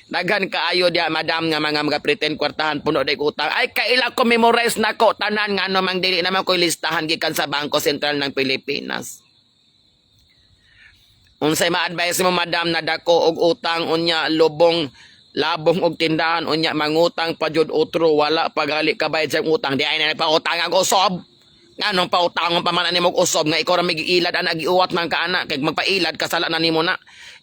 Daghan kaayo diya, madam, nga mga mga pretend kwartahan, puno day utang. Ay, kaila ko memorize nako tanan nga ano mang dili naman ko listahan gikan sa Bangko Sentral ng Pilipinas. Unsay ma-advise mo, madam, na dako og utang, unya lubong labong og tindahan, unya mangutang pa jud otro, wala pa gali kabayad sa imong utang, di ay na nagpautang ang usob? Nganong pautangon pa man ani mo og usob nga ikaw ra may giilad ana, giuwat man ka ana? Kay magpailad kasala na nimo na.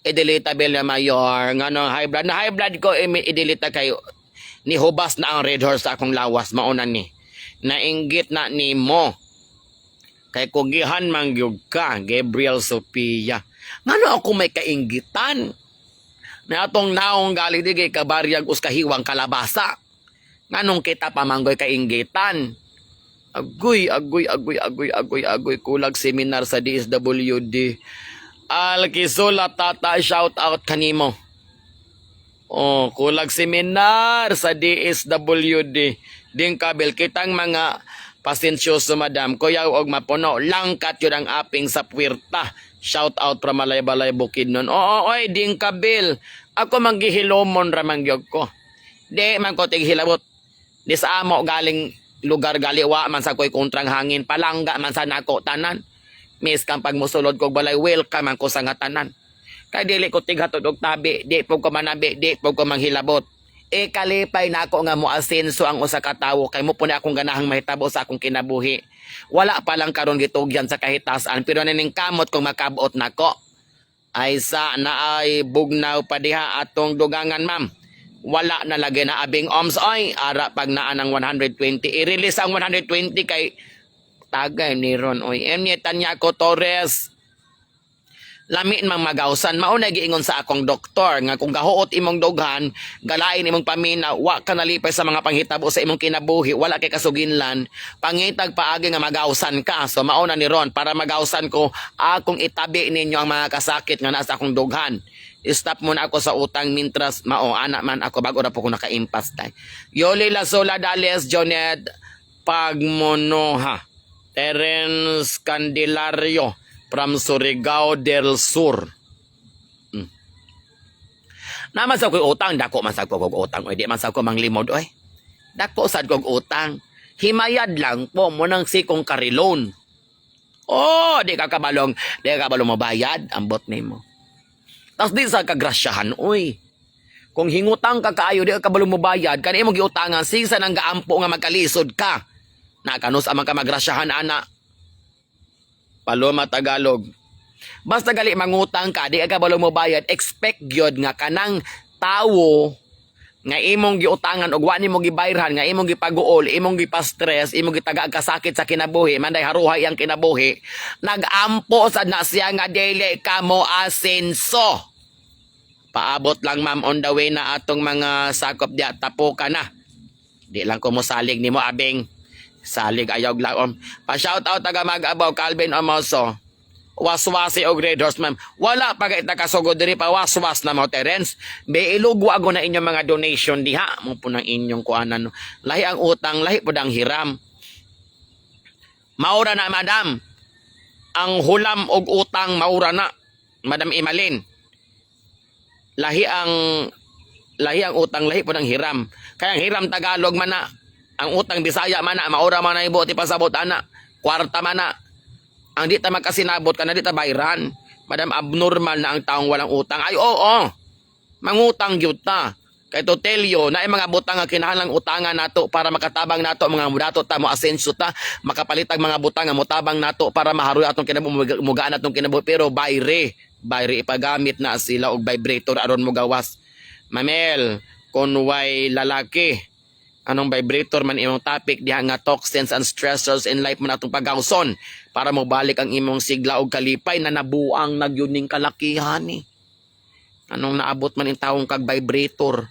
Edelita Bella Mayor, ngano high blood na high blood ko, Edelita, kay nihubas na ang Red Horse sa akong lawas. Mauna ni nainggit na nimo kay kugihan man gyud ka. Gabriel Sophia, ngano ako may kainggitan na atong naong galing di kay kabaryag us kahiwang kalabasa? Nganong kita pamanggoy kainggitan? Agoy, agoy, agoy, agoy, agoy, agoy. Kulag seminar sa DSWD. Alkisula Tata, shout out kanimo. Oh, kulag seminar sa DSWD. Ding kabel kitang mga pasensyoso, madam. Kuyaw og mapuno. Langkat yun ang aping sa puwerta. Shout out from Malaybalay, Bukidnon. Oo, oy, ding kabil. Ako manggihilomon ra man gyud ko. Di man ko tighilabot. Di sa amo galing lugar gali wa man sa koy kontrang hangin, palangga man sa nako tanan. Mis kang pag musulod kog balay, welcome man ko sa nga tanan. Kay dili ko tighatod og tabi, di po ko manabi, di po ko manghilabot. E kalipay na ako nga moasenso ang usa ka tawo kay mo po na akong ganahang mahitabo sa akong kinabuhi. Wala pa lang karon gitugyan sa kahitasan, pero naning kamot kung makabot nako. Ay sa na ay bugnaw pa diha atong dugangan, ma'am. Wala na lagi na abing oms oy ara pag naa ng 120, i-release ang 120 kay tagay ni ron oy. Emye Tanya ko Torres, lami mang magawsan. Mao na giingon sa akong doktor nga kung gahuot imong dughan, galain imong pamina, wa ka nalipay sa mga panghitabo sa imong kinabuhi, wala kay kasuginlan, pangitag paagi nga magawsan ka. So mao na ni ron, para magawsan ko, akong itabi ninyo ang mga kasakit nga nasa akong dughan. Stop muna ako sa utang mintras mao ana man ako, bago ra po ko naka-impas tay. Yoli Lasola Dales, Jonet Pagmonoha, Terence Candelario from Surigao del Sur. Naman sa ko'y utang, dako man sa ko og utang. Oy, di man sa ko manglimod, oy. Dako sad kog utang. Himayad lang po mo nang sikong karilon. Oh, di ka kabalong mabayad, ambot nimo. Tapos di sa kagrasyahan, oy. Kung hingutang ka kaayo, di ka kabalong mobayad, kani imong giutangan, sisa nang gaampo nga magkalisod ka. Nakanos amang ka magrasyahan, ana. Paloma Tagalog. Basta gali mangutang ka, di ka kabalo mo bayad, expect gyud nga kanang tawo nga imong giutangan og wa nimo gibayran, nga imong gipaguol, imong gipa-stress, imong gitaga kasakit sa kinabuhi, manday haruhay ang kinabuhi, nagampo sad na siya nga dili ka mo asenso. Paabot lang, ma'am, on the way na atong mga sakop diya, tapo ka na. Di lang ko mo salig nimo, abing. Salig ayaw laom. Pa shout out taga Mag-abaw, Calvin Omoso. Waswasi og Red Horse, ma'am. Wala pa kay kasugod diri, pa waswas na mo, Terence. Be ilugwa ko na inyong mga donation diha mo po ng inyong kuanan. Lahi ang utang, lahi pud ang hiram. Maura na, madam. Ang hulam og utang maura na. Madam Imalin. Lahi ang utang, lahi pud ang hiram. Kaya ang hiram Tagalog man na. Ang utang Bisaya man na, maura man na ibuot ipasabot ana. Kwarta man na. Ang di ta magkasinabot ka na di ta bayran. Madam, abnormal na ang taong walang utang. Ay, oo. Mangutang gyud ta. Kay to tell you, na mga butang nga kinahanglang utangan nato para makatabang nato mga mudato ta, mo asenso ta, makapalitag mga butang nga motabang nato para maharoy atong kinabuhi, mugaan atong kinabuhi, pero bayre, bayre ipagamit na sila og vibrator aron mo gawas. Mamel, kun way lalaki, anong vibrator man imong topic diha nga toxins and stressors in life mo na atong pagawson para mo balik ang imong sigla og kalipay na nabuang nagyuning kalakihan ni. Anong naabot man in taong kag vibrator?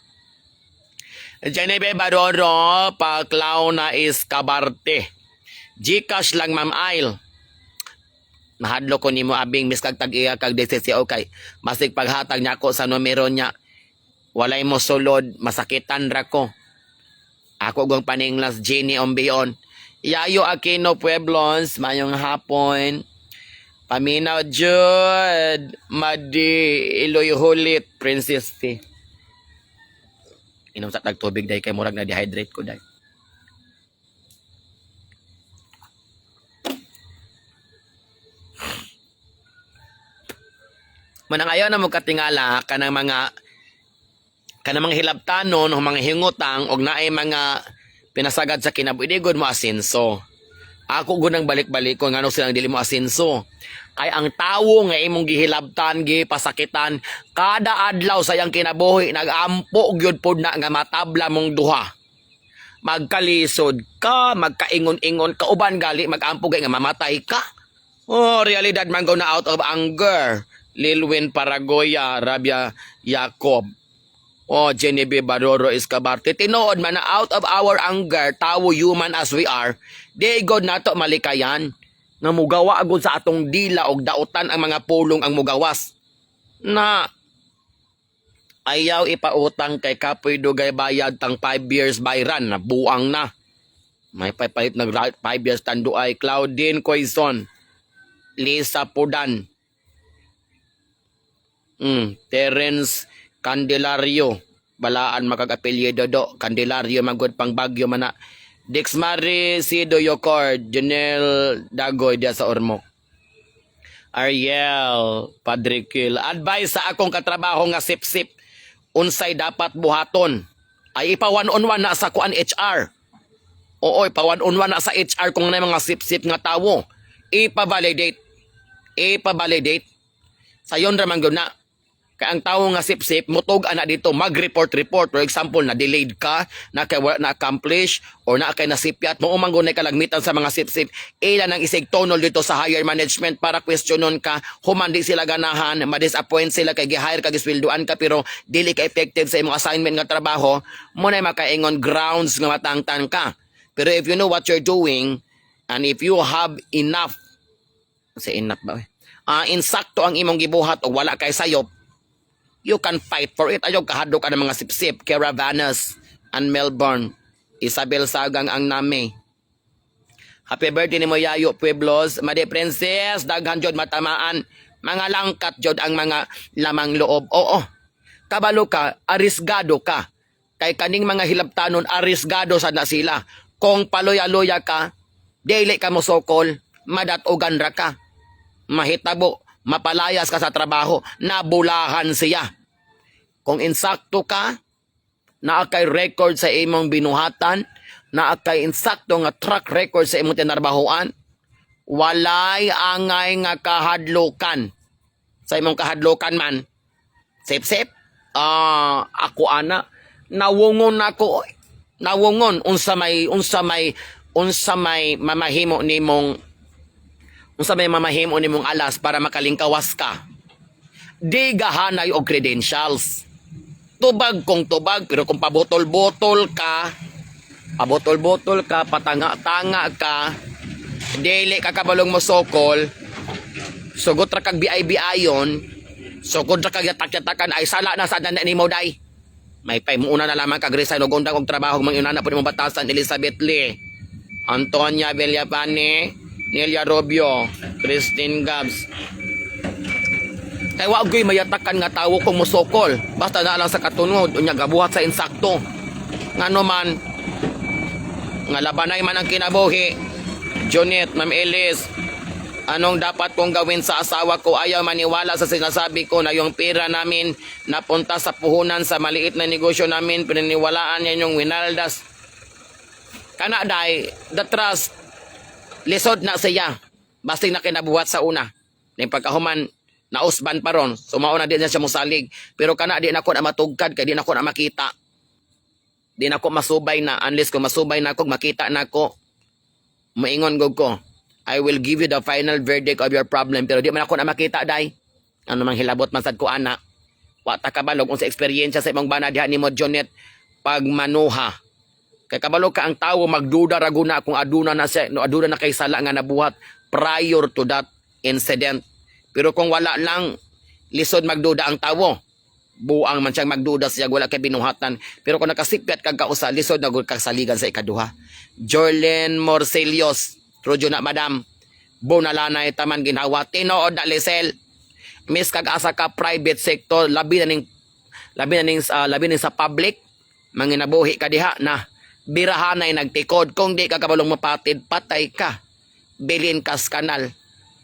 Genevieve Baroro, pa-clown na is kabarte. Gcash lang, Ma'am Ail. Mahadlo ko nimo, abing, mis kag tag-iya kag DCCO kay masig paghatag niya ako sa numero niya. Walay mo sulod, masakitan ra ko. Ako gong paninglas Jenny Ombion. Yayo Aquino Pueblons, mayong hapon. Paminaw jud, Madi Iloy Hulit, Princess T. Inom sa tag tubig dahil kay murag na dehydrate ko dahil. Manang ayaw na mo katingala kanang mga hilabtanon o mga hingutang og naay mga pinasagad sa kinabuhi, di gud mo asenso. Ako gunang balik-balik ko ngano silang dili mo asenso. Kay ang tawo nga imong gihilabtan, gipasakitan, kada adlaw sa iyang kinabuhi nagampo gyud pod na nga matabla mong duha. Magkalisod ka, magkaingon-ingon ka, uban gali magampo gay nga mamatay ka. Oh, realidad man go na out of anger. Lilwin Paragoya, Rabia Jacob. Oh, Genevieve Baroro Escabarte. Tinuod man na out of our anger, tawo, human as we are, di god nato malikayan nga mugawa agud sa atong dila og dautan ang mga pulong ang mugawas. Na ayaw ipautang kay kapoy dugay bayad tang 5 years bayran na buang na. May papalit nag 5 years tanduay. Claudine Quezon, Lisa Pudan, Terence Candelario, balaan makag-apelyido do. Candelario magud pang Bagyo mana. Dixmary Sido Yocord, Janelle Dagoy diya sa Ormoc. Ariel Padrikil, advice sa akong katrabaho nga sip-sip, unsay dapat buhaton? Ay ipa one on one na sa kuan, HR. Oo, ipa one on one na sa HR kung na mga sip-sip nga tawo. Ipa-validate. Ipa-validate. Sayon ra man gyud na. Kay ang tawo nga sip-sip, mutug ana dito, mag-report-report. For example, na delayed ka, na kay wala na accomplish, or na kay nasipyat, mo man gud kalagmitan sa mga sip-sip, ila nang isig tonol dito sa higher management para questionon ka, human di sila ganahan, ma-disappoint sila kay gi-hire ka, gisweldoan ka, pero dili ka effective sa imong assignment nga trabaho, mo na makaingon grounds nga matangtan ka. Pero if you know what you're doing, and if you have enough, sa enough ba? Insakto ang imong gibuhat o wala kay sayop, you can fight for it. Ayaw kahadlok ka ng mga sipsip, Caravanas and Melbourne. Isabel Sagang ang nami. Happy birthday ni mo, Yayo Pueblos. Madi Princess, daghan jud matamaan. Mga langkat jud ang mga lamang loob. Oo. Kabalo ka, arisgado ka. Kay kaning mga hilabtanon, arisgado sad na sila. Kung paluya-luya ka, dili ka mosokol, madatugan ra ka. Mahitabo, mapalayas ka sa trabaho, nabulahan siya. Kung insakto ka, naa kay record sa imong binuhatan, naa kay insakto nga track record sa imong tinarbahoan, walay angay nga kahadlukan. Sa imong kahadlukan man, sip-sip, ah, ako ana, nawungon ako, nawungon unsa may mamahimo nimong alas para makalingkawas ka. Di gahanay og credentials. Tubag kung tubag, pero kung pabotol-botol ka, patanga-tanga ka, dili ka kabalong mosokol, sugot ra kag BIB ayon, sugod ra kag yatak-yatakan, ay sala na sa na nimo day. May pay muuna na lamang kag resign og undang og trabaho, mang inana po nimo batasan. Elizabeth Lee, Antonia Villafane, Nelia Robio, Christine Gabs. Kay wa gyud mayatakan nga tawo kung mosokol. Basta na lang sa katunod, unya gabuhat sa insakto. Ngano man nga labanay man ang kinabuhi. Jonet, Ma'am Ellis, anong dapat kong gawin sa asawa ko? Ayaw maniwala sa sinasabi ko na yung pera namin napunta sa puhunan sa maliit na negosyo namin. Pinaniwalaan niya yung winaldas. Kana day, the trust, lisod na siya. Basta na kinabuhat sa una. Ning pagkahuman, nausban pa ron. So mao na di na siya musalig. Pero kana di na ko na matugkad kay di na ko na makita. Di na ko masubay na unless ko masubay na ako, makita na ko. Maingon gud ko. I will give you the final verdict of your problem, pero di man ako na makita day. Ano mang hilabot man sad ko ana. Wa ta kabalog unsa eksperyensya sa imong bana diha nimo, Jonet, pagmanuha. Kay kabalo ka ang tawo magduda ra guna kung aduna na siya, no, aduna na kay sala nga nabuhat prior to that incident. Pero kung wala lang, lisod magduda ang tawo. Buang man siyang magduda siya wala kay binuhatan. Pero kung nakasipyat kag kausa, lisod na gud kag saligan sa ikaduha. Jorlen Morcelios. True na, madam. Bunalanay taman ginhawa. Tinuod na, Lisel. Miss kag asa ka private sector, labi na ning sa public manginabuhi ka diha na birahanay nagtikod. Kung di ka kabalong mapatid, patay ka, bilin kas kanal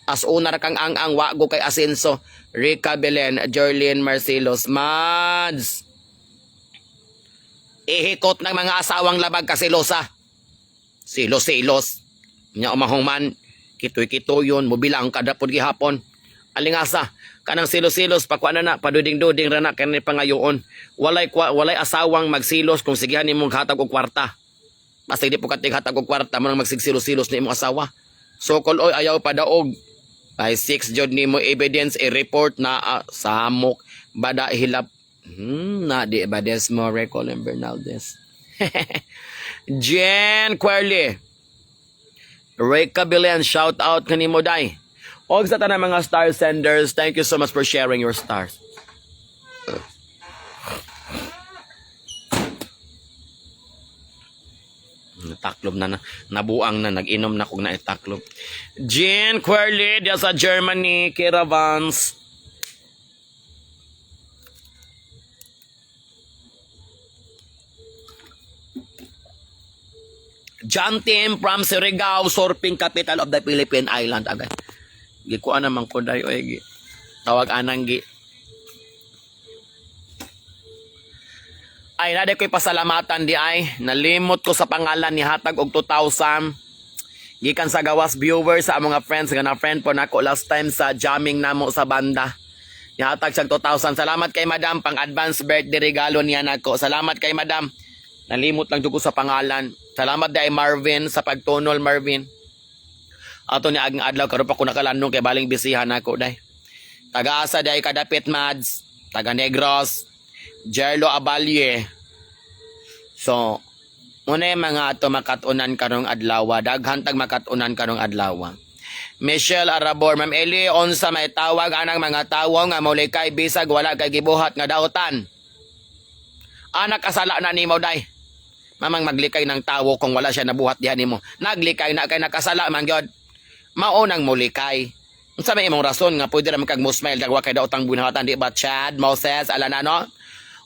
as unar kang ang wago kay asenso. Rica Belen, Jorlene Marcelos, Mads, ihikot ng mga asawang labag kasilosa, silos-silos nya umahong kitoy-kitoyon mo bilang kada pod gihapon. Alingasa kanang silos-silos, pakuan na na, paduding-duding ra na kani pangayoon. Walay asawang magsilos kung sigihan nimong hatag og kwarta. Basta di po ka hatag og kwarta mo nang magsigsilos-silos ni imong asawa. Sokol oy, ayaw padaog ay six jud nimo evidence i-report na samok bada hilap na di ba desmo Recolin Bernaldez. Jen Querly, Ray Cabilen, shout out kanimo day. Og sa tanang mga star senders, thank you so much for sharing your stars. Nataklob na, na nabuang na, nag-inom na kung naitaklob. Jean Querly, diya sa Germany, Kira Vance. John Tim from Surigao, surfing capital of the Philippine Island. Agay. Gikuan naman ko day oy gi. Tawag anang gi. Ay, nade ko'y pasalamatan di ay. Nalimot ko sa pangalan ni hatag og 2,000. Gikan sa gawas viewers sa mga friends nga na friend po nako last time sa jamming namo sa banda. Nihatag siyang 2,000. Salamat kay madam pang advance birthday regalo niya nako. Salamat kay madam. Nalimot lang jud ko sa pangalan. Salamat di ay Marvin sa pagtunol, Marvin. Ato ni aging adlaw karon pa ko nakalandong kay baling bisihan nako day. Taga-asa day kadapit, Mads, taga Negros, Jerlo Abalye. So, muna yung mga ato makatunan karong adlaw, daghan tag makatunan karong adlaw. Michelle Arabor, Ma'am Eli, unsa may tawag anang mga tawo nga molikay bisag wala kay gibuhat nga dautan? Anak kasala na nimo day. Mamang maglikay ng tawo kung wala siya nabuhat diha nimo. Naglikay na kay nakasala man gyud. Mao nang molikay. Unsa may imong rason nga pwede ra man kag mo-smile dagwa kay daotang buhatan, di ba, Chad Moses alana, no?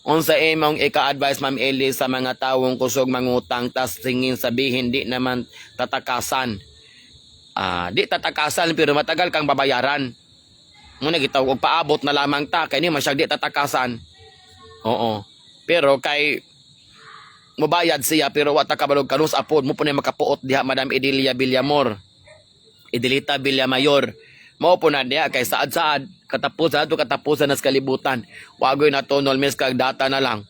Unsa imong ika-advise, Ma'am Eli, sa mga tawong kusog mangutang tas tingin sabihin di naman tatakasan? Ah, di tatakasan pero matagal kang babayaran. Muna gitawag og paabot na lamang ta kay ni man siya di tatakasan. Oo. Pero kay mobayad siya pero wa ta kabalog kanus apod mo po na makapuot diha, Madam Edilia Villamor. Edelita Villamayor. Mao po na diha kay saad-saad katapusan ato katapusan nas kalibutan. Wagoy na tunol mis kag data na lang.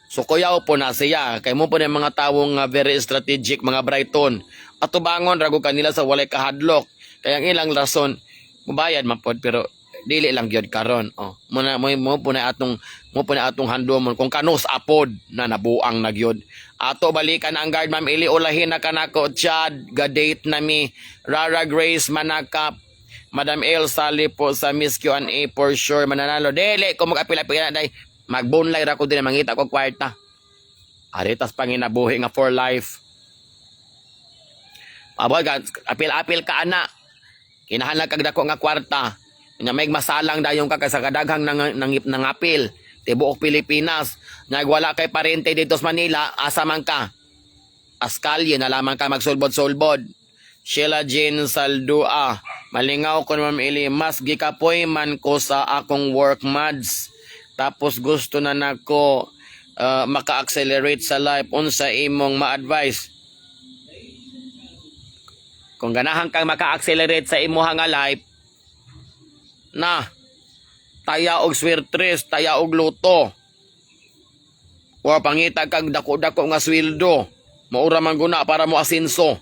So kuyaw po na siya kay mo po na yung mga tawong very strategic, mga Brighton. Atubangon rago kanila sa walay kahadlok. Kaya ang ilang rason mubayad man pod pero dili lang gyud karon. Oh, mo na mo po na atong handumon kung kanus apod na nabuang na gyud. Ato balikan ang guard, Ma'am Ili, ulahin na kanako Chad ga-date na mi Rara Grace Manakap. Madam El sali po sa Miss Q&A, for sure mananalo. Dili ko mag-apil-apil day. Magbunlay ra ko din mangita ko kwarta. Aritas panginabuhi nga for life. Aboy apil-apil ka ana. Kinahanglan kag dako nga kwarta. Nya may masalang dayon ka kay sa kadaghang nang, nang, nangapil. Tibuok Pilipinas. Nagwala kay parente dito sa Manila, asa man ka? Askalye na lamang ka magsulbod-sulbod. Sheila Jane Saldua. Malingaw ko, Ma'am Eli. Mas gikapoy man ko sa akong work, Mads. Tapos gusto na nako maka-accelerate sa life. Unsa imong ma-advise? Kung ganahan kang maka-accelerate sa imuha nga life, na taya og swertres, taya og lotto. O pangita kag dako-dako nga sweldo. Maura man guna para mo asenso.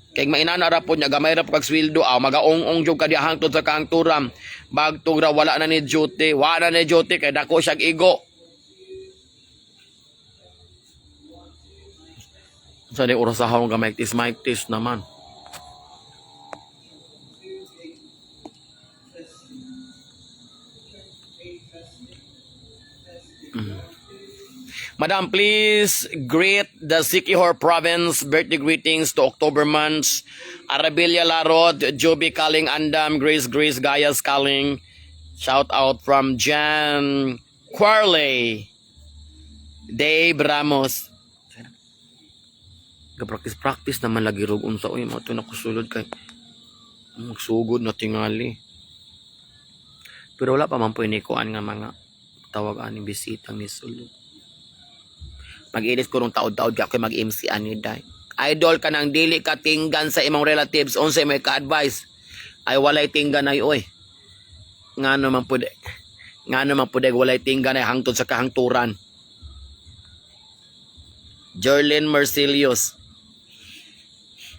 Kay mainana ra pod niya, gamay ra po kag sweldo, aw magaong-ong jud ka diha hangtod sa kahangturan. Bagtog ra wala na ni duty, wala na ni duty kay dako siyag igo. Sa ni oras sa hawong gamay tis mic tis naman. Madam, please greet the Siquijor Province. Birthday greetings to October months. Arabilia Larod, Joby Kaling Andam, Grace Grace Gayas Kaling. Shout out from Jan Quarley. Dave Ramos. Ga-practice practice naman lagi rog unsa, oy, mo to nakusulod kay magsugod na tingali. Pero wala pa man po inikuan nga mga tawag aning bisitang ni sulod. Mag-ilis ko rong taod-taod kay ako mag-MC ani day. Idol ka nang dili ka tinggan sa imong relatives, unsay may ka-advice? Ay, walay tinggan ay, oy. Ngano man pud, ngano man pud walay tinggan ay hangtod sa kahangturan. Jorlyn Marcelius.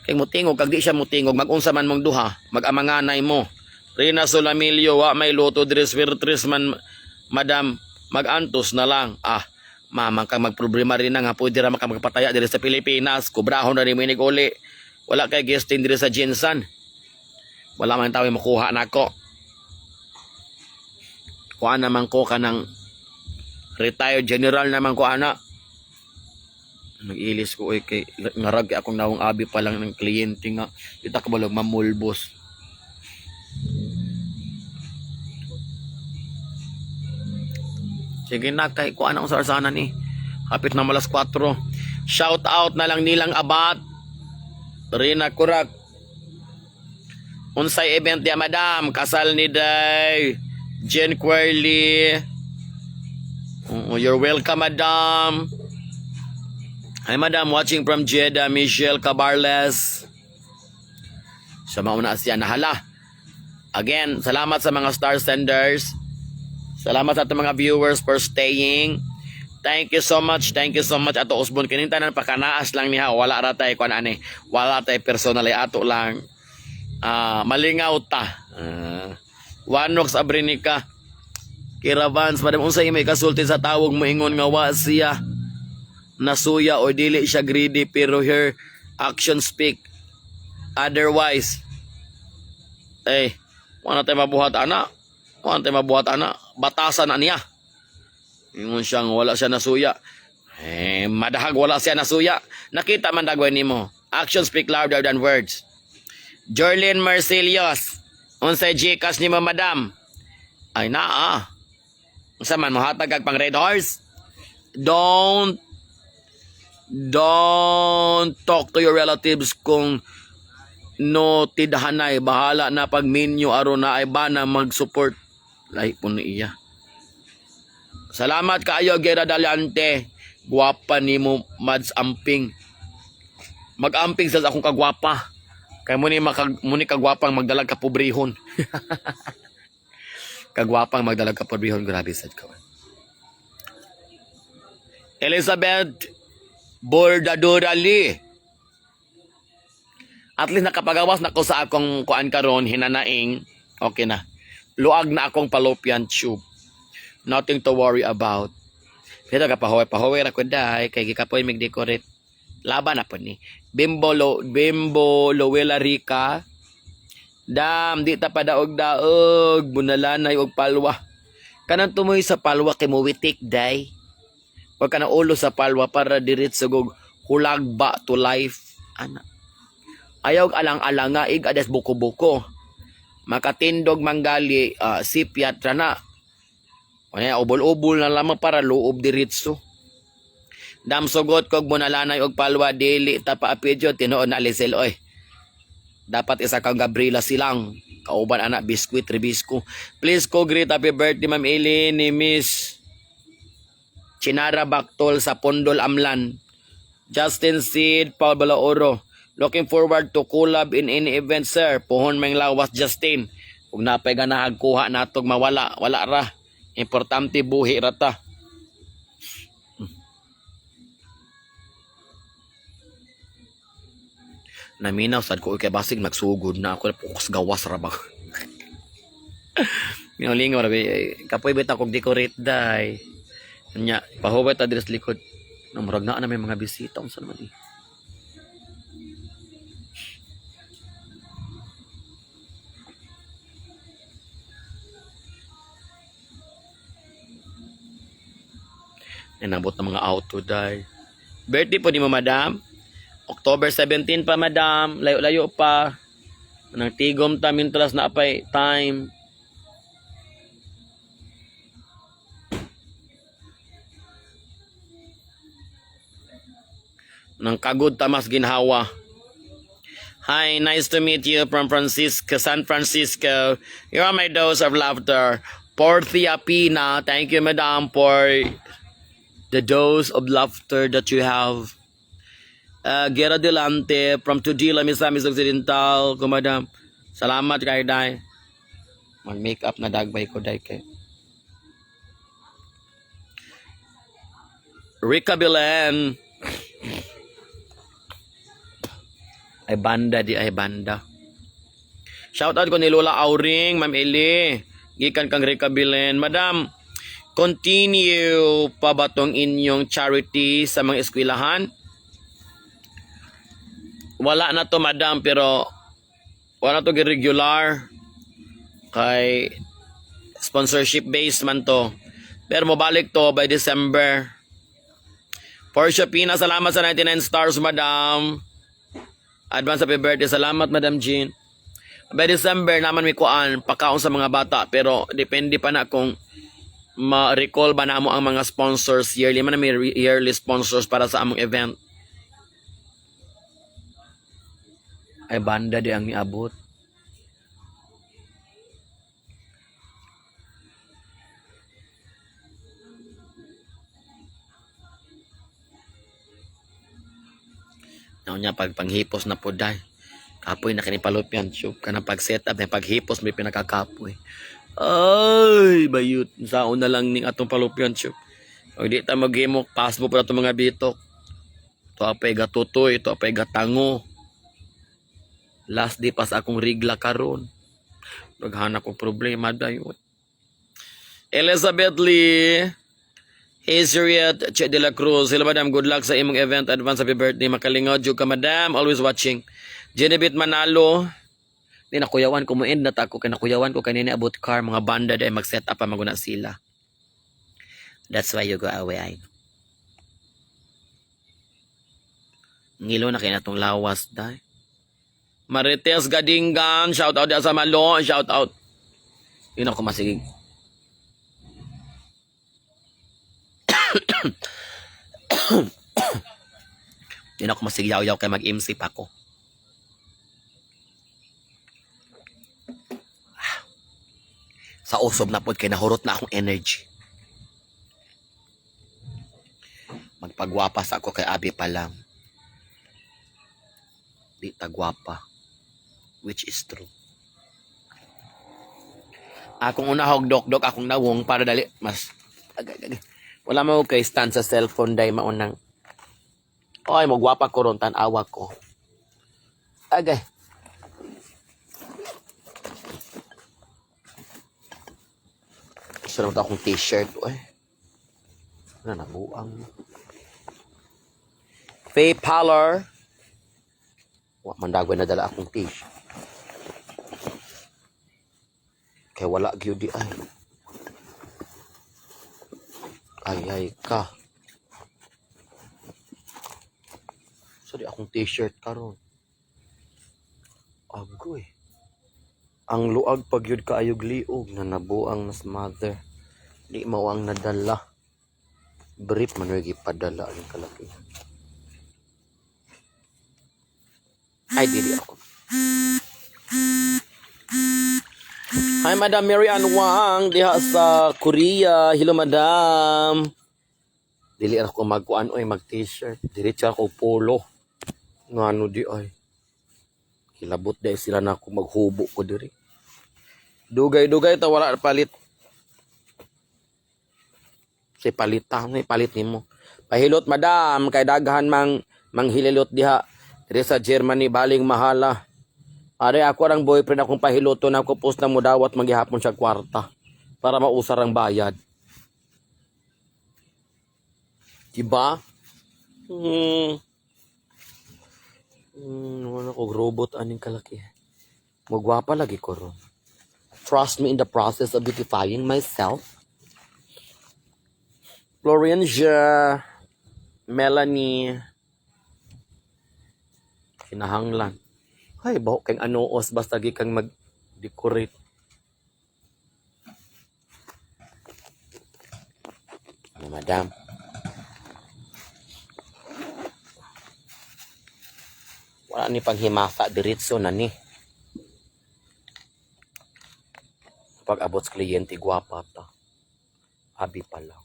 Kay mutingog kag di siya mutingog, magunsa man mong duha, mag-amanganay mo. Rina Solamilio, wa may luto diri, swerte man madam, magantos na lang. Ah, mamang kang magproblema rin na nga, pwede ra maka magpataya diri sa Pilipinas, kubrahon na ni uli. Wala kay guesting diri sa GenSan. Wala man tawo makuha nako. Kuha naman ko kanang retired general naman ko ana. Nag-ilis ko, oy, kay ngarag kay akong nawong abi pa lang ng kliyente nga kita ka balog mamulbos. Sige na kay kuan akong sa arsanan ni. Hapit na malas 4. Shout out na lang nilang abat. Rina Kurak. Unsay event ya, madam? Kasal ni Day. Jen Quirley. Oo, you're welcome, madam. Hi, madam, watching from Jeddah, Michelle Cabarles. Sa mauna siya nahala. Again, salamat sa mga star senders. Salamat sa atong mga viewers for staying. Thank you so much. Thank you so much, ato usbon kining tanan pakanaas lang niya. Wala ra tay kuan ani. Wala tay personal ay ato lang. Ah, malingaw ta. Ah, Wanox Abrinica. Kira Vance, madam, unsay may kasulti sa tawog moingon nga wa siya nasuya o dili siya greedy pero her action speak otherwise? Eh, wala tayo mabuhat ana. Wala tayo mabuhat ana. Batasan na niya. Ingon siyang wala siya nasuya. Eh, madahag wala siya nasuya. Nakita man dagway nimo. Action speak louder than words. Jorlyn Marcelios. Unsay GCash nimo, madam? Ay naa. Unsa man, mohatag kag pang Red Horse? Don't talk to your relatives kung no tidhanay, bahala na pag minyo aron na ay bana mag-support. Lahi po ni iya. Salamat kaayo, Gera Daliante. Gwapa nimo, Mads Amping. Mag-amping sa akong kagwapa. Kay mo ni makag mo ni kagwapang magdalag ka pobrehon. Kagwapang magdalag ka pobrehon, grabe sad ka. Elizabeth Bordadora Lee. At least nakapagawas na ko sa akong kuan karon, hinanaing. Okay na. Luag na akong fallopian tube. Nothing to worry about. Pero kapahuway pahuway ra ko dai kay gikapoy mig decorate. Laban na po ni. Bimbo Lo, Bimbo Lowela Rica. Dam, di ta padaog-daog, bunalanay og palwa. Kanang tumoy sa palwa kay muwitik day. Wag ka na ulo sa palwa para diretso gog hulagba to life. Ana. Ayaw alang-alanga ig ades buko-buko. Makatindog manggali sipyat ra na. Wala, ubol-ubol na lamang para loob diretso. Dam, sugot kog bunalanay og palwa, dili ta paapidyo tinuod na Lisel, oy. Dapat isa kang Gabriela silang kauban ana biscuit rebisco. Please ko greet happy birthday Ma'am Eli ni Miss Chinara Baktol sa Pondol Amlan. Justin Sid Paul Balaoro. Looking forward to collab in any event, sir. Puhon may lawas, Justin. Kung napay ganahag kuha natog mawala, wala ra. Importante buhi ra ta. Naminaw sad ko kay basig magsugod na ako, pukos gawas ra ba. Lingaw ra ba, eh, kapoy bitaw kog decorate day. Nya, pahuway ta diri sa likod. No, murag naa na may mga bisita, unsa naman eh. Ninabot ng mga auto day. Birthday po ni mo, madam. October 17 pa, madam. Layo-layo pa. Nang tigom ta mintras na apay time. Nang kagod ta mas ginhawa. Hi, nice to meet you from Francisco, San Francisco. You are my dose of laughter. Portia Pina, thank you, madam, for the dose of laughter that you have. Gera Delante from Tudela, Misamis Occidental. Ko, madam. Salamat kay Day. Mag-make up na dagbay ko, day kay. Rica Belen. Ay banda di ay banda. Shout out ko ni Lola Auring, Ma'am Eli. Gikan kang Rica Belen. Madam, continue pa ba tong inyong charity sa mga eskwelahan? Wala na to, madam, pero wala to regular kay sponsorship based man to. Pero mobalik to by December. Portia Pina, salamat sa 99 stars, madam. Advance happy birthday. Salamat, Madam Jean. By December naman may kuan, pakaon sa mga bata, pero depende pa na kung ma-recall ba namo ang mga sponsors yearly man, may yearly sponsors para sa among event. Ay banda di ang niabot. Niya pag panghipos na po day. Kapoy na kini palupyan tube kanang pag set up na paghipos may pinakakapoy. Ay, bayut. Saon na lang ning atong palupyan tube. Og di ta maghimok pasmo pa atong mga bitok. To apay gatutoy, to apay gatango. Last day pa sa akong rigla karon. Naghanap ko problema dayon. Elizabeth Lee. Hey, Siriat Che de la Cruz. Hello, madam. Good luck sa imong event. Advance happy birthday. Makalingaw jud ka, madam. Always watching. Genevieve Manalo. Di nakuyawan ko mo end na ta ko kay nakuyawan ko kanina abot car mga banda dahil mag-set up pa maguna sila. That's why you go away, I know. Ngilo na kay natong lawas dai. Marites Gadingan, shout out sa Malo, shout out. Yun ako masigig. Yun ako masigyaw-yaw kay mag-MC pa ko. Ah. Sa usob na pod kay nahurot na akong energy. Magpagwapa sa ako kay Abi pa lang. Di tagwapa. Which is true. Akong unahog dok-dok akong nawong para dali mas agay, agay. Wala mo kay stand sa cellphone day maunang. Oy, magwapa ko ron tan-awa ko. Agay. Gusto naman akong t-shirt. Uy. Ano nabuang. Faye Paller. Wa man dagoy nadala akong t-shirt. Kay wala gyud di ay. Ay ay ka. Sorry akong t-shirt karon. Agoy. Ang luag pag yun kaayog liog na nabuang nas mother. Di mao ang nadala. Brief man oy gipadala ang kalaki. Ay, dili ako. Hi, Madam Mary Ann Wang, diha sa Korea. Hello, Madam. Dili ako magkuan oy mag t-shirt. Diretso ako polo. Ngano di ay. Kilabot dahil sila na ako maghubo ko diri. Dugay-dugay ta wala palit. Si palita ni palit nimo. Pahilot, madam, kay daghan mang manghililot diha. Diri sa Germany baling mahala. Are ako ang boyfriend akong pahiloton ako post na mo dawat maghihapon siya kwarta para mausar ang bayad. Diba? Wala ko robot aning kalaki. Magwapa lagi ko ron. Trust me in the process of beautifying myself. Florencia. Melanie. Kinahanglan. Ay, baho kang anuos basta gi kang mag-decorate. Ano, madam? Wala ni paghimasa, diretso na ni. Pag abot sa kliyente, gwapa ta. Abi pa lang.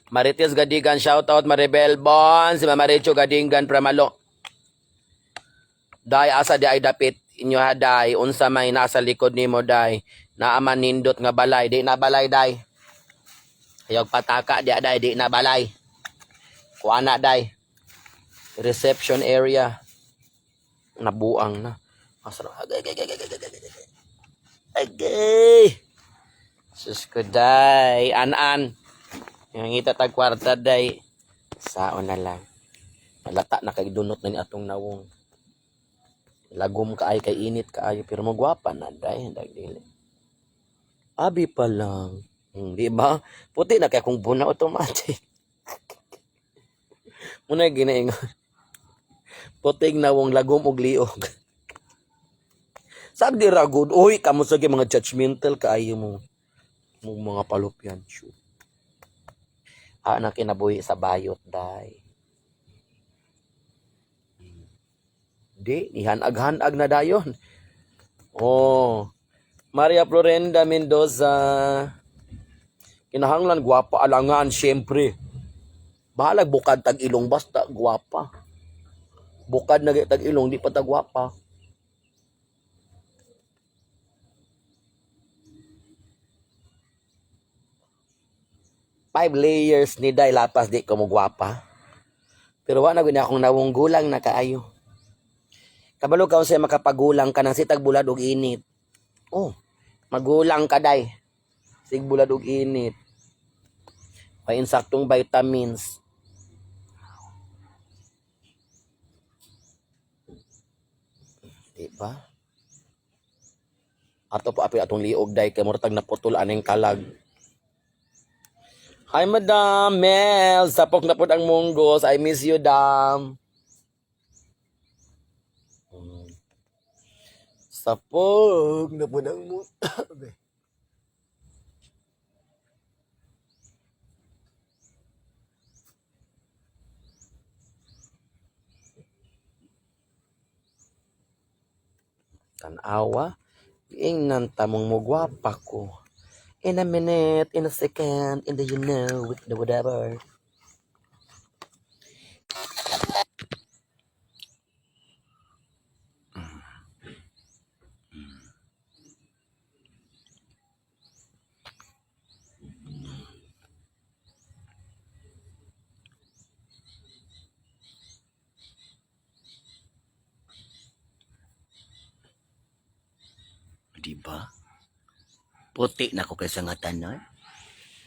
Marites Gadigan, shoutout Maribel Bon, si Mama Maricho Gadingan Pramalo. Day asa di ay dapit inyo ha day, unsa may nasa likod nimo day, naaman nindot nga balay, di na balay day. Ayog pataka di day, di na balay. Kuha na day. Reception area. Nabuang na. Asa na? Agay, agay, agay, agay, agay, agay. Agay. Sus ko day. An-an. Yung ngita tag kwarta day. Sao na lang. Nalata na kay dunot na ni atong nawong. Lagom kaay kay init kaayo pero magwapa na day dili. Abi pa lang. Di ba? Puti na kay kung buna automatic. Muna ginaingon. Puting nawong lagom og liog. Sagdi ra good. Uy, kamo sa mga judgmental kaayo mo. Mo mga palupyan. Shoot. Ah, na kinabuhi sa bayot day. Di, nihanag-hanag na dayon. Oh. Maria Florenda Mendoza. Kinahanglan gwapa alangan syempre. Bahalag bukad tag ilong basta gwapa. Bukad na tag ilong di pa tag gwapa. Five layers ni Day lapas di ko mo gwapa. Pero wa na gud akong nawong gulang na kaayo. Kabalo ka unsay makapagulang ka nang sitag bulad og init. Oh, magulang ka day. Sig bulad og init. May insaktong vitamins. Di ba? Ato po apil atong liog day kay murtag naputol aning kalag. Hi Madam Mel, sapok na pud ang munggos. I miss you, dam. Sapok na pud ang munggos. Tanawa, ingnan tamong mugwapa ko. In a minute, in a second, in the you know, with the whatever. Di ba? Puti na ko kaysa nga tanan.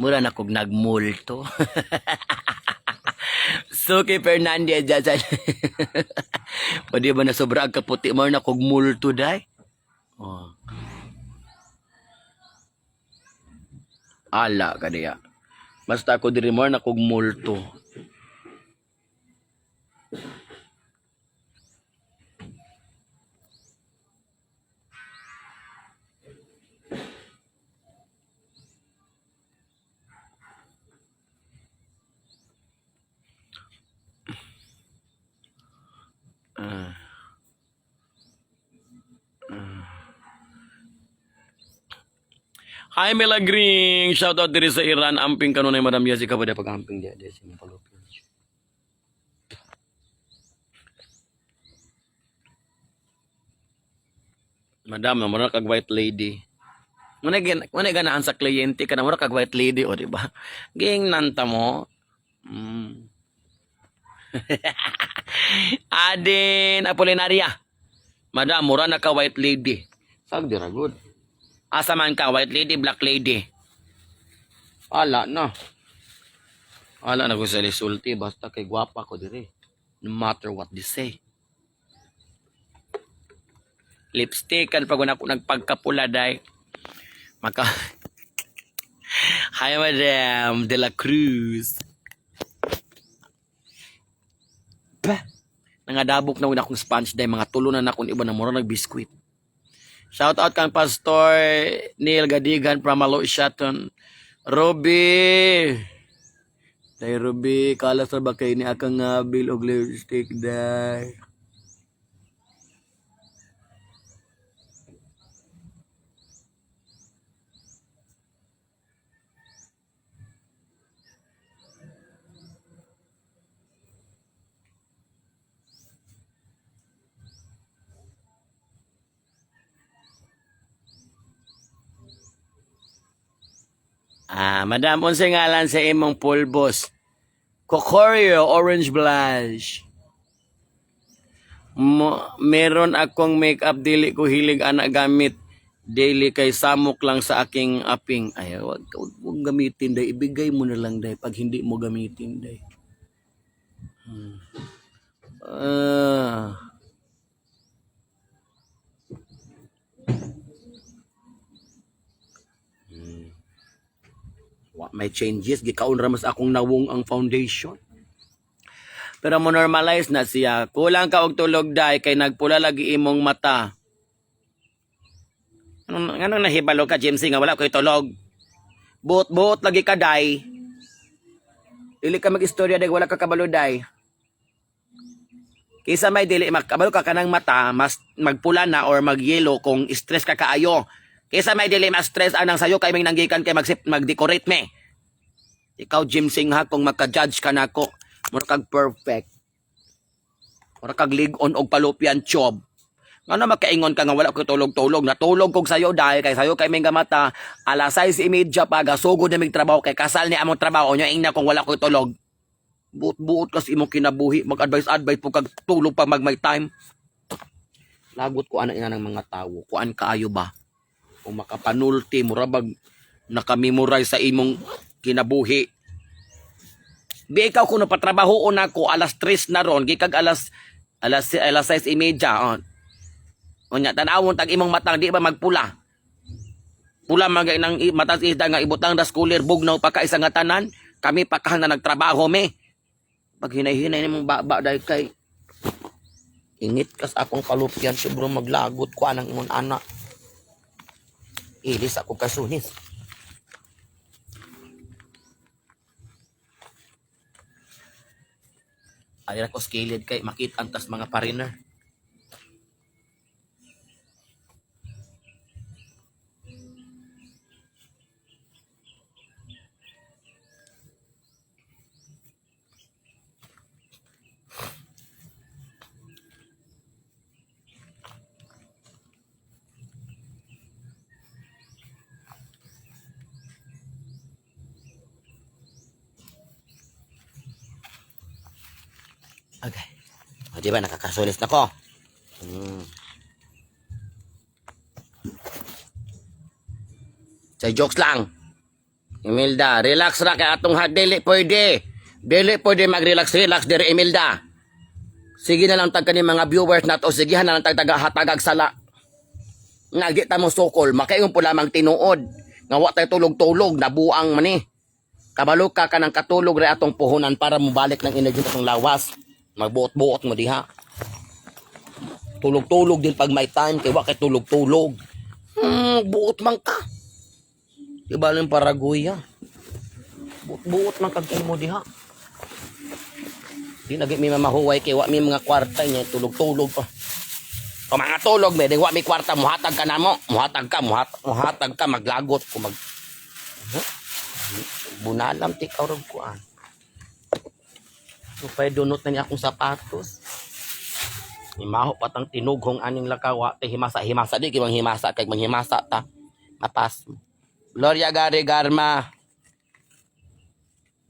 Mura na kog nagmulto. Suki Fernandez dyan. O di ba na sobra ang kaputi mo na kog multo day? Oh. Ala ka diya. Basta ako diri mo na kog multo. Ah. Hi Melagring! Shout out diri sa Iran. Amping kanunay Madam Jessica pa pag-amping diya diya sa inyong palupin. Madam, mura kag white lady. Muna ganahan sa kliyente ka na mura kag white lady o di ba? Ging nanta mo. Adin Apolinaria. Madam, mura na ka white lady. Sag dira good. Asa man ka white lady, black lady? Ala na. Ala na ko sa sulti basta kay gwapa ko dire. No matter what they say. Lipstick kan pag ako nagpagkapula day. Maka. Hi, Madam De La Cruz. Bah. Nangadabok na akong sponge dahil mga tulo na nakon iba na mura nag biskwit. Shout out kang Pastor Neil Gadigan from Malo Shaton. Ruby! Day Ruby, kalas ra ba kay ni akang nga bill og lipstick, day? Ah, Madam, unsay ngalan sa imong pulbos? Kokoryo Orange Blush. Mo, meron akong makeup, dili ko hilig ana gamit. Daily kay samok lang sa aking aping. Ay, wag gamitin, day. Ibigay mo na lang, day, pag hindi mo gamitin, day. Ah. Wa may changes, gikaon ra mas akong nawong ang foundation. Pero mo normalize na siya. Kulang ka og tulog, day, kay nagpula lagi imong mata. Anong nahibalo ka, James, nga wala ko'y tulog? Buot-buot lagi ka, day. Dili ka mag-istorya, day, wala ka kabalo, day. Kaysa may dili makabalo ka kanang mata, mas magpula na or magyelo kung stress ka kaayo. Kaysa may dili mas stress anang sayo kay may nanggikan kay magsip mag-decorate me. Ikaw, Jim Singh, ha, kung maka-judge ka nako, mura kag perfect. Mura kag lig-on og palupyan chob. Ngano makaingon ka nga wala ko tulog-tulog? Natulog kog sayo dahil kay sayo kay may mata alas 6:30 pa gasugod na mig trabaho kay kasal ni among trabaho nyo ingna kung wala ko tulog. Buot-buot kasi imong kinabuhi, mag-advise advice po kag tulog pa mag may time. Lagot ko ana ina ng mga tawo. Kuan kaayo ba? Kung makapanulti, mura bag nakamemorize sa imong kinabuhi. Di ikaw kuno patrabahoon nako alas 3 na ron, gikag alas 6:30. Oh. Unya tan-awon tag imong matang di ba magpula? Pula man gay nang matas isda nga ibutang das cooler bugnaw pa ka isa nga tanan. Kami pa ka na nagtrabaho me. Pag hinay-hinay nimong baba dahil kay ingit kas akong kalupyan siguro maglagot ko anang imong anak. Ilis ako kasunis. Ay ako skilled kay makita antas mga pariner. Okay. O, di ba nakakasulis na ko? Sa jokes lang. Imelda, relax ra kay atong ha dili pwede. Dili pwede mag-relax relax diri, Imelda. Sige na lang tag kani mga viewers nato, sige na lang tag taga hatagag sala. Nagdi ta mo sukol, makaingon po lamang tinuod. Nga wa tay tulog-tulog, nabuang man eh. Kabalo ka kanang katulog ra atong puhunan para mobalik ng energy atong lawas. Magbuot-buot mo diha. Tulog-tulog din pag may time kay wa kay tulog-tulog. Buot man ka. Di ba lang paraguya? Buot-buot man kag imo diha. Di nagi mi mamahuway kay wa mi mga kwarta niya tulog-tulog pa. Kung mga tulog me, di wa mi kwarta, muhatag ka namo. Muhatag ka, muhatag ka maglagot ko mag. Huh? Bunalam ti kaurog kuan. So pay dunot na niya akong sapatos. Imaho patang tinughong aning lakawa te himasa himasa di kay manghimasa kay manghimasa ta. Mapas. Gloria Gary Garma.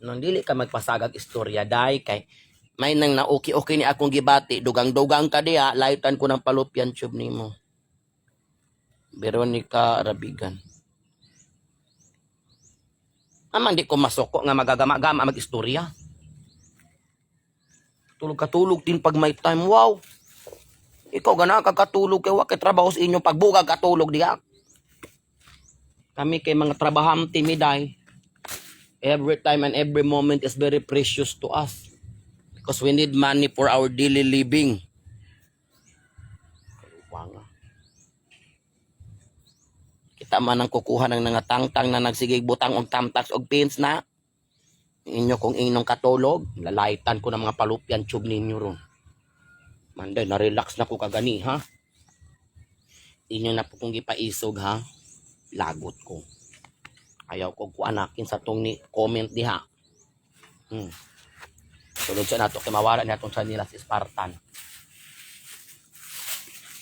Nang dili ka magpasagag istorya dai kay may nang nauki-uki ni akong gibati, dugang-dugang ka diha, lightan ko ng palupyan tube nimo. Veronica Rabigan. Aman di ko masuko nga magagama-gama mag-istorya. Tulog katulog din pag may time. Wow. Ikaw gana ka katulog kay wa kay trabaho sa inyong pagbugag katulog diha. Kami kay mga trabahante mi day. Every time and every moment is very precious to us. Because we need money for our daily living. Wanga. Kita man ang kukuha ng nangatangtang na nagsigig butang og tamtax og pins na. Inyo kung inong katulog, lalaitan ko ng mga palupyan tube ninyo ron. Manday, na-relax na ko kagani, ha? Inyo na po kong gipaisog, ha? Lagot ko. Ayaw ko kuanakin sa tong ni comment diha. Sulod sa nato kay mawala ni atong nila si Spartan.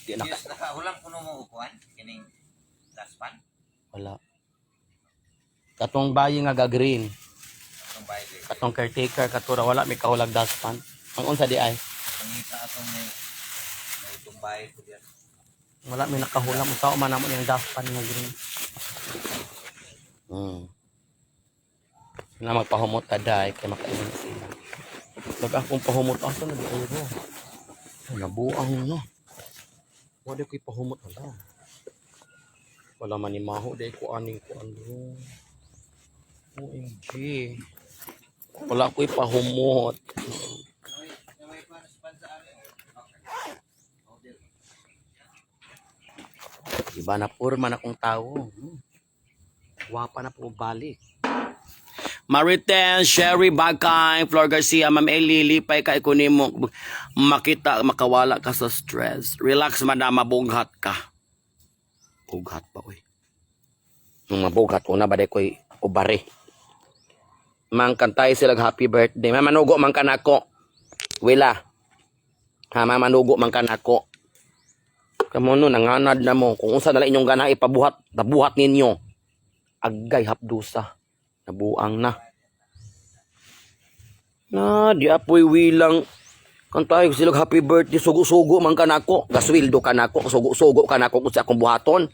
Di na Diyos, nakahulam kuno mo upuan kining daspan. Wala. Katong bayi nga ga-green, Atong bayad. Katong caretaker katura wala may kahulag dustpan. Ang unsa di ay? Pangita atong may tumbay ko diyan. Wala may nakahulam unsa man namo niyang dustpan nga green. Na magpahumot ta day kay makaingon sila. Nag akong pahumot asa na di ay ro. Ay, nabuang no. Wala ko'y pahumot ala. Wala man ni maho day ko aning kuan ro. OMG. Wala ko'y pahumot. Naway pa sa sa amin. Iba na purma na kong tao. Wapa na po balik. Mariten, Sherry Bagkay, Flor Garcia, Ma'am Eli, lipay ka ikunimo. Makita, makawala ka sa stress. Relax, madam, mabughat ka. Bughat ba, uy? Nung mabughat ko na, baday ko'y ubare. Mang kantay sila happy birthday. Ma'am, manugo man ka nako. Wila. Ha, ma'am, manugo man ka nako. Kamo no, nanganad na mo. Kung unsa na lang inyong gana ipabuhat, nabuhat ninyo. Agay hapdusa. Nabuang na. Na, di apoy wilang. Kantayo sila happy birthday, sugo-sugo man ka nako. Gaswildo ka nako, sugo-sugo ka nako kung sa akong buhaton.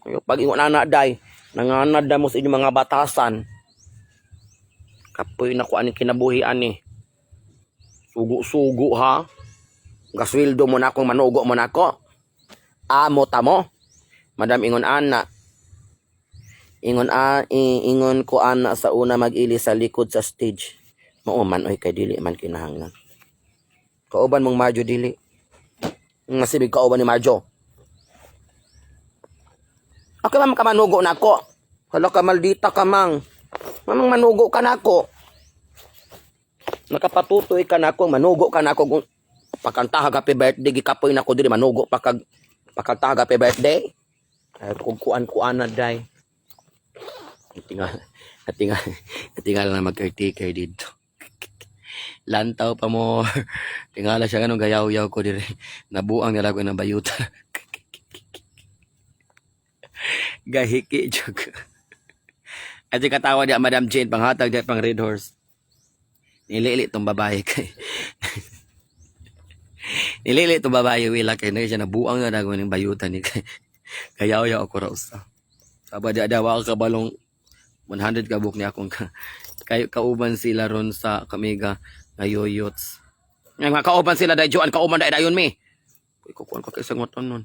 Ayo, pag ingon ana day, nanganad na mo sa inyong mga batasan. Kapoy na ko aning kinabuhi ani. Sugo-sugo ha. Gaswildo mo na akong manugo mo na ako. Amo tamo. Madam ingon ana. Ingon a ingon ko ana sa una mag-ili sa likod sa stage. Mao man oy kay dili man kinahanglan. Kauban mong Marjo dili. Nasibig kauban ni Marjo. Ako man ka manugo nako. Hala ka maldita ka mang. Mamang manugo ka nako. Nakapatutoy ka nako, manugo ka nako kung pakantahag happy birthday gikapoy nako dili manugo pa kag pakantahag happy birthday. Ay kung kuan-kuan na day. Tingal, tingal, tingal na mag-caretaker dito. Lantaw pa mo. Tingala siya ganun gayaw-yaw ko dire. Nabuang nila ko ng bayuta. Gahiki jug. At katawa di Madam Jane panghatag di pang Red Horse. Nilili tong babae kay. Nilili tong babae wila kay na siya nabuang na dagon ng bayuta ni kay. Gayaw-yaw ako ra usa. Saba di adawa ka balong 100 ka buok ni akong ka. Kay kauban sila ron sa kamiga ngayoyots. Nga mga kauban sila dahil Joan kauban dahil dayon mi. Kuy kukuan ka kay sangoton nun.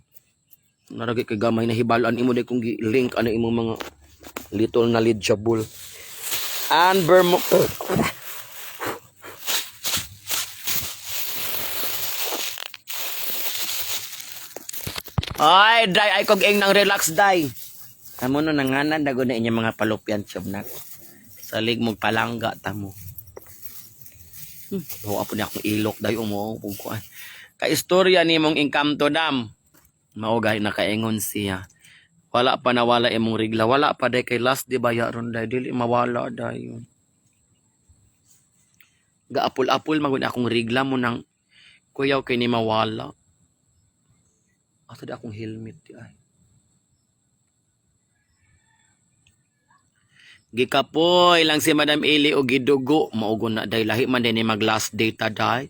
Naragi kay gamay na hibalaan imo dai kung gi-link ano imong mga little knowledgeable. Anber mo. Ay, day ay kog ing nang relax day. Amo no nanganan dago na inyong mga palupyan chob na. Salig mong palangga tamo. Huwa po niya akong ilok dayo mo kung kuan. Ka istorya ni mong income to dam. Mao gay nakaingon siya. Wala pa nawala imong rigla. Wala pa day kay last di ba ya ron day dili mawala dayon. Gaapol-apol man gud akong rigla mo nang kuyaw kay ni mawala. Asa di akong helmet di ay. Gikapoy lang si Madam Eli og gidugo maugon na day lahi man din ni mag last day ta day.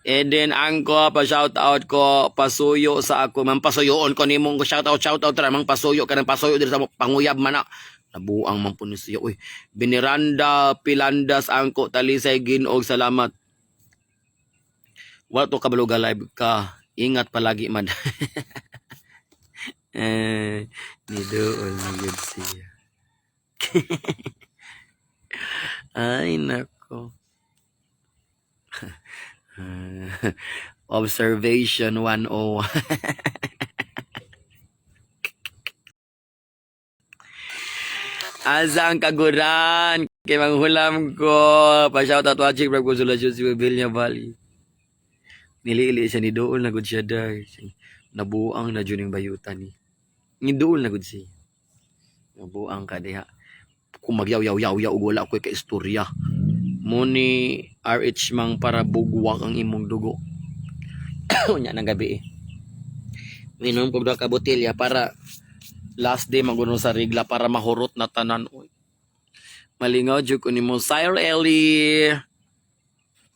Eden angko pa shout out ko pasuyo sa ako man pasuyoon ko nimo ko shout out ra mang pasuyo ka ng pasuyo diri sa panguyab man na nabuang man po ni siya uy. Biniranda Pilandas angko Talisay Ginog, salamat. Wala to kabalo live ka, ingat palagi man. Eh, ni dool na gyud siya. Ay, nako. Observation 101. Asa ang kaguran? Kay manghulam ko. Pa-shoutout watching from Consolacion si Bilya Valley. Niliili siya ni Dool na gud siya day. Nabuang na jud ning bayutan ni. Ni Dool na gud siya. Nabuang ka diha. Kung magyaw yaw yaw yaw og wala ko'y kaistorya. Mo ni RH mang para bugwak ang imong dugo. Unya ng gabi eh. Minom kog duha ka botelya para last day maguno sa regla para mahurot na tanan oy. Malingaw jud ko nimo Sire Ellie.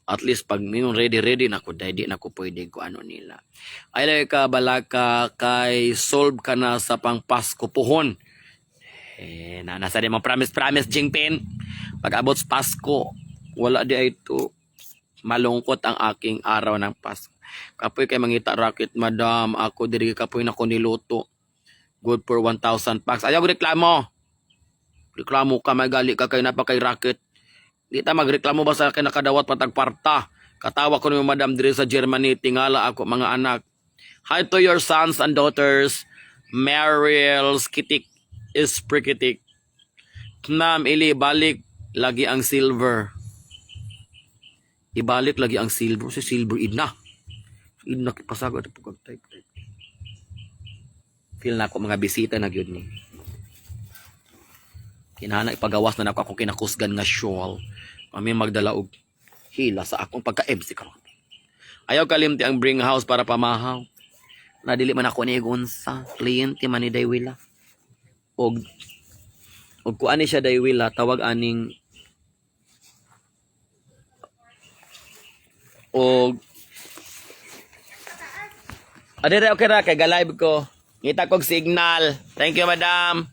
At least pag mingon ready ready na ko dai di na ko pwede ko ano nila. Ay lagi ka balaka kay solve ka na sa pang Pasko puhon. Eh, na nasa di mo promise promise Jingpin. Pag abot sa Pasko, wala di ay ito. Malungkot ang aking araw ng Pasko. Kapoy kay mangita racket, madam. Ako diri kapoy na ko niluto. Good for 1,000 packs. Ayaw reklamo. Reklamo ka, may gali ka kay napakay racket. Di ta magreklamo ba sa akin nakadawat patagparta. Katawa ko ni madam diri sa Germany, tingala ako mga anak. Hi to your sons and daughters. Mariel Skitik is prikitik. Nam ili balik lagi ang silver. Ibalik lagi ang silver. Si silver idna. Idna kipasagad po kag type type. Feel na ako mga bisita na gyud ni. Kinahanglan ipagawas na nako akong kinakusgan nga shawl. Kami magdala og hila sa akong pagka-MC karon. Ayaw kalimti ang bring house para pamahaw. Na dili man ako ni unsa, kliyente man ni Daywila. Og kuan ni siya Daywila tawag aning og Adere okay ra kay ga-live ko. Ngita kog signal. Thank you, madam.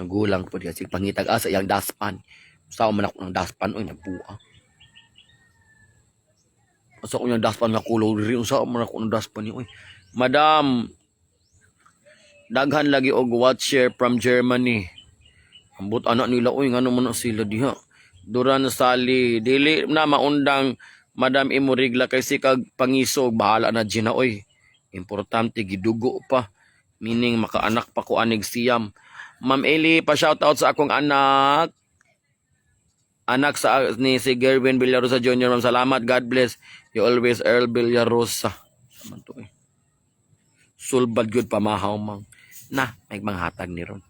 Gulang po diya. Sige, pangitag asa iyang daspan. Sa man ako ng daspan, oy, nagbuang. Asa ko niyang daspan nga kulor diri, unsa man ako ng daspan ni oy. Madam, daghan lagi og watcher from Germany. Ambot anak nila oy, ngano man na sila diha. Duran Sali, dili na maundang Madam imo rigla kay sikag pangisog bahala na Gina oy. Importante gidugo pa. Meaning makaanak pa ko anig siyam. Ma'am Eli, pa shoutout sa akong anak. Anak sa ni si Gerwin Villarosa Jr. Ma'am, salamat. God bless. You always Earl Villarosa. Saman to eh. Sulbad gyud pamahaw mang. Na, may manghatag ni ron.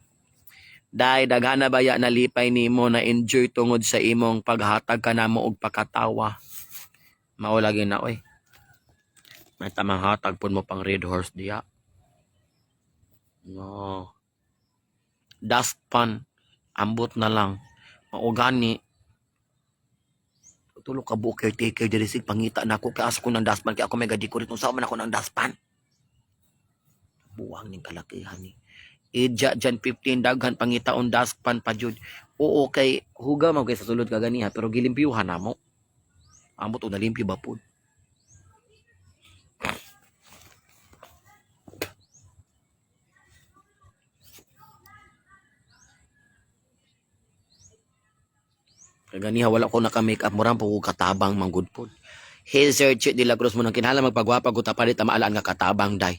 Day, daghana baya nalipay nimo na enjoy tungod sa imong paghatag ka namo og pakatawa. Mao lagi na oy. May tamang hatag pud mo pang Red Horse diya. No. Dustpan ambot na lang. Maugani tulo ka buok caretaker diri sig pangita nako kay asa ko ng dustpan kay ako may gadecorate unsa man ako ng dustpan. Buwang ning kalakihan ni. Idya dyan 15 daghan pangitaon dustpan pa jud. Oo kay huga man kay sa sulod ka ganiha pero gilimpyuhan na mo. Ambot og nalimpyo ba pud. Kay ganiha wala ko naka makeup murang po ko katabang manggod pod. Hey Sir Chit de la Cruz mo nang kinahanglan magpagwapa gud ta palit maalaan nga katabang day.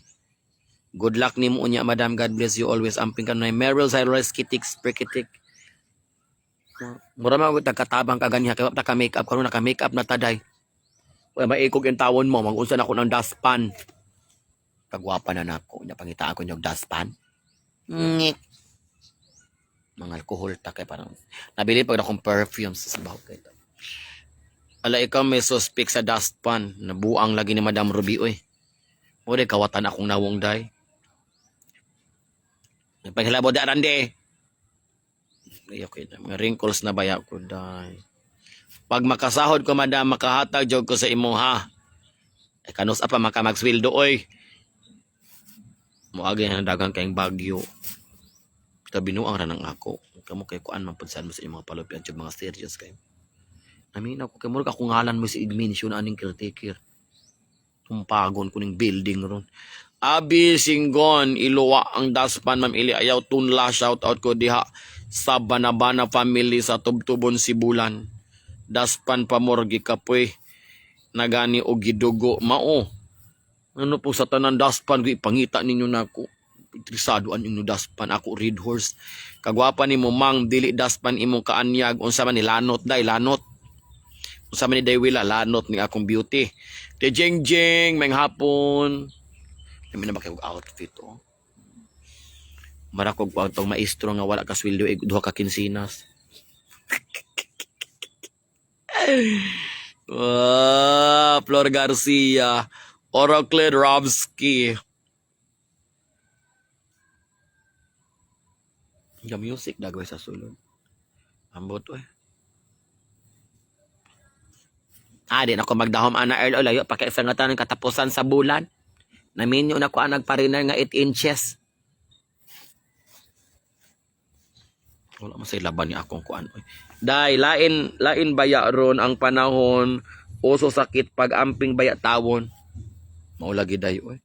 Good luck nimo unya madam. God bless you always. Amping kanunay Meryl Cyrus Kitik Sprikitik. Mura man gud katabang ka ganiha kay wa ta ka makeup karon naka makeup na taday. Wala maikog yung tawon mo mag-unsa na ako ng dustpan. Kagwapa na nako nya pangita ako nyog dustpan. Ngik. Mga alkohol ta kay parang nabili pag akong perfume sa sabaw kay to. Ala ikaw may suspect sa dustpan. Nabuang lagi ni Madam Ruby oy. Mo kawatan akong nawong day. Nagpaghilabot da rande. Ay, okay na. Mga wrinkles na baya ko day. Pag makasahod ko madam, makahatag jog ko sa imo ha. Ay kanus apa maka magsweldo oy. Moagi na daghang kayong bagyo. Kabinuang ra nang ako. Kamo kay kuan man pud saan mo sa imong mga palupyan jud mga serious kay. Naminaw ko kay murag akong ngalan mo si i-mention aning caretaker. Tumpagon ko ning building ron. Abi Singgon, iluwa ang daspan, Ma'am Ili. Ayaw tunla, shout out ko diha sa Banabana family sa Tubtubon, Sibulan. Daspan pamorgi kapoy nagani og gidugo mao. Ano po sa tanan daspan ko ipangita ninyo nako. Interesado an inyo daspan ako red horse. Kagwapa nimo, mang, dili daspan imong kaanyag. Unsa man ni lanot day, lanot. Unsa man ni day wila, lanot ni akong beauty. Te Jeng Jeng, may hapon. Kami na ba kayo outfit, oh. Marakog pa itong maestro nga wala ka sweldo, eh, duha ka kinsinas. Ah, Flor Garcia, Oracle Robski. The music dagway sa sulod. Ambot eh. Ah, di na ako magdahom ana Earl o layo pa kay sa nga tanan katapusan sa bulan. Naminyo na ko ang nagpariner nga 8 inches. Wala man say laban ni akong kuan oy. Day lain lain baya ron ang panahon, uso sakit pag amping baya tawon. Mao lagi day oy.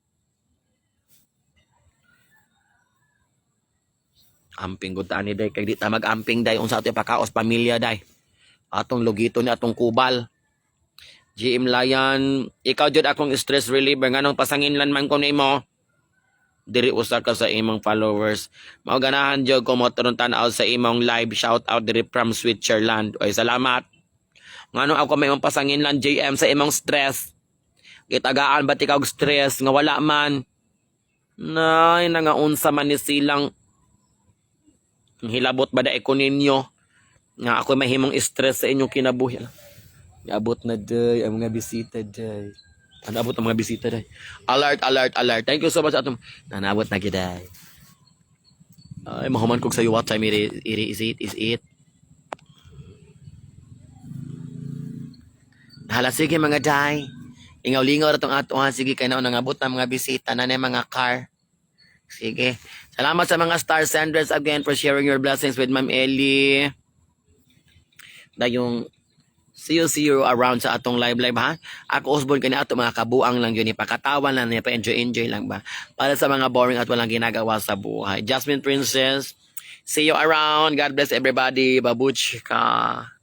Amping gud ani day kay di ta mag-amping day unsa ato pakaos pamilya day. Atong lugito ni atong kubal. GM Lion, ikaw jud akong stress reliever, nganong pasanginlan man ko nimo. Diri usa ka sa imong followers. Mao ganahan jud ko mo tan-aw sa imong live, shout out diri from Switzerland. Oy, salamat. Ngano ako may imong pasanginlan, JM, sa imong stress? Gitagaan ba ikaw og stress nga wala man? Nay, nangaunsa man ni silang hilabot ba da ko ninyo nga ako mahimong stress sa inyong kinabuhi. Niabot na day ang mga bisita day. Ano abot ang mga bisita day? Alert, alert, alert. Thank you so much atong nanabot na gid day. Ay, mahuman kog sayo what time it is it is it. Hala, sige mga day. Ingaw-lingaw ra tong ato ha. Sige kay naon nangabot na mga bisita na na mga car. Sige. Salamat sa mga star senders again for sharing your blessings with Ma'am Ellie. Dayong see you around sa atong live live ha. Ako Osborne kani ato mga kabuang lang yun, ipakatawan lang niya, pa-enjoy enjoy lang ba. Para sa mga boring at walang ginagawa sa buhay. Jasmine Princess, see you around. God bless everybody. Babuchka.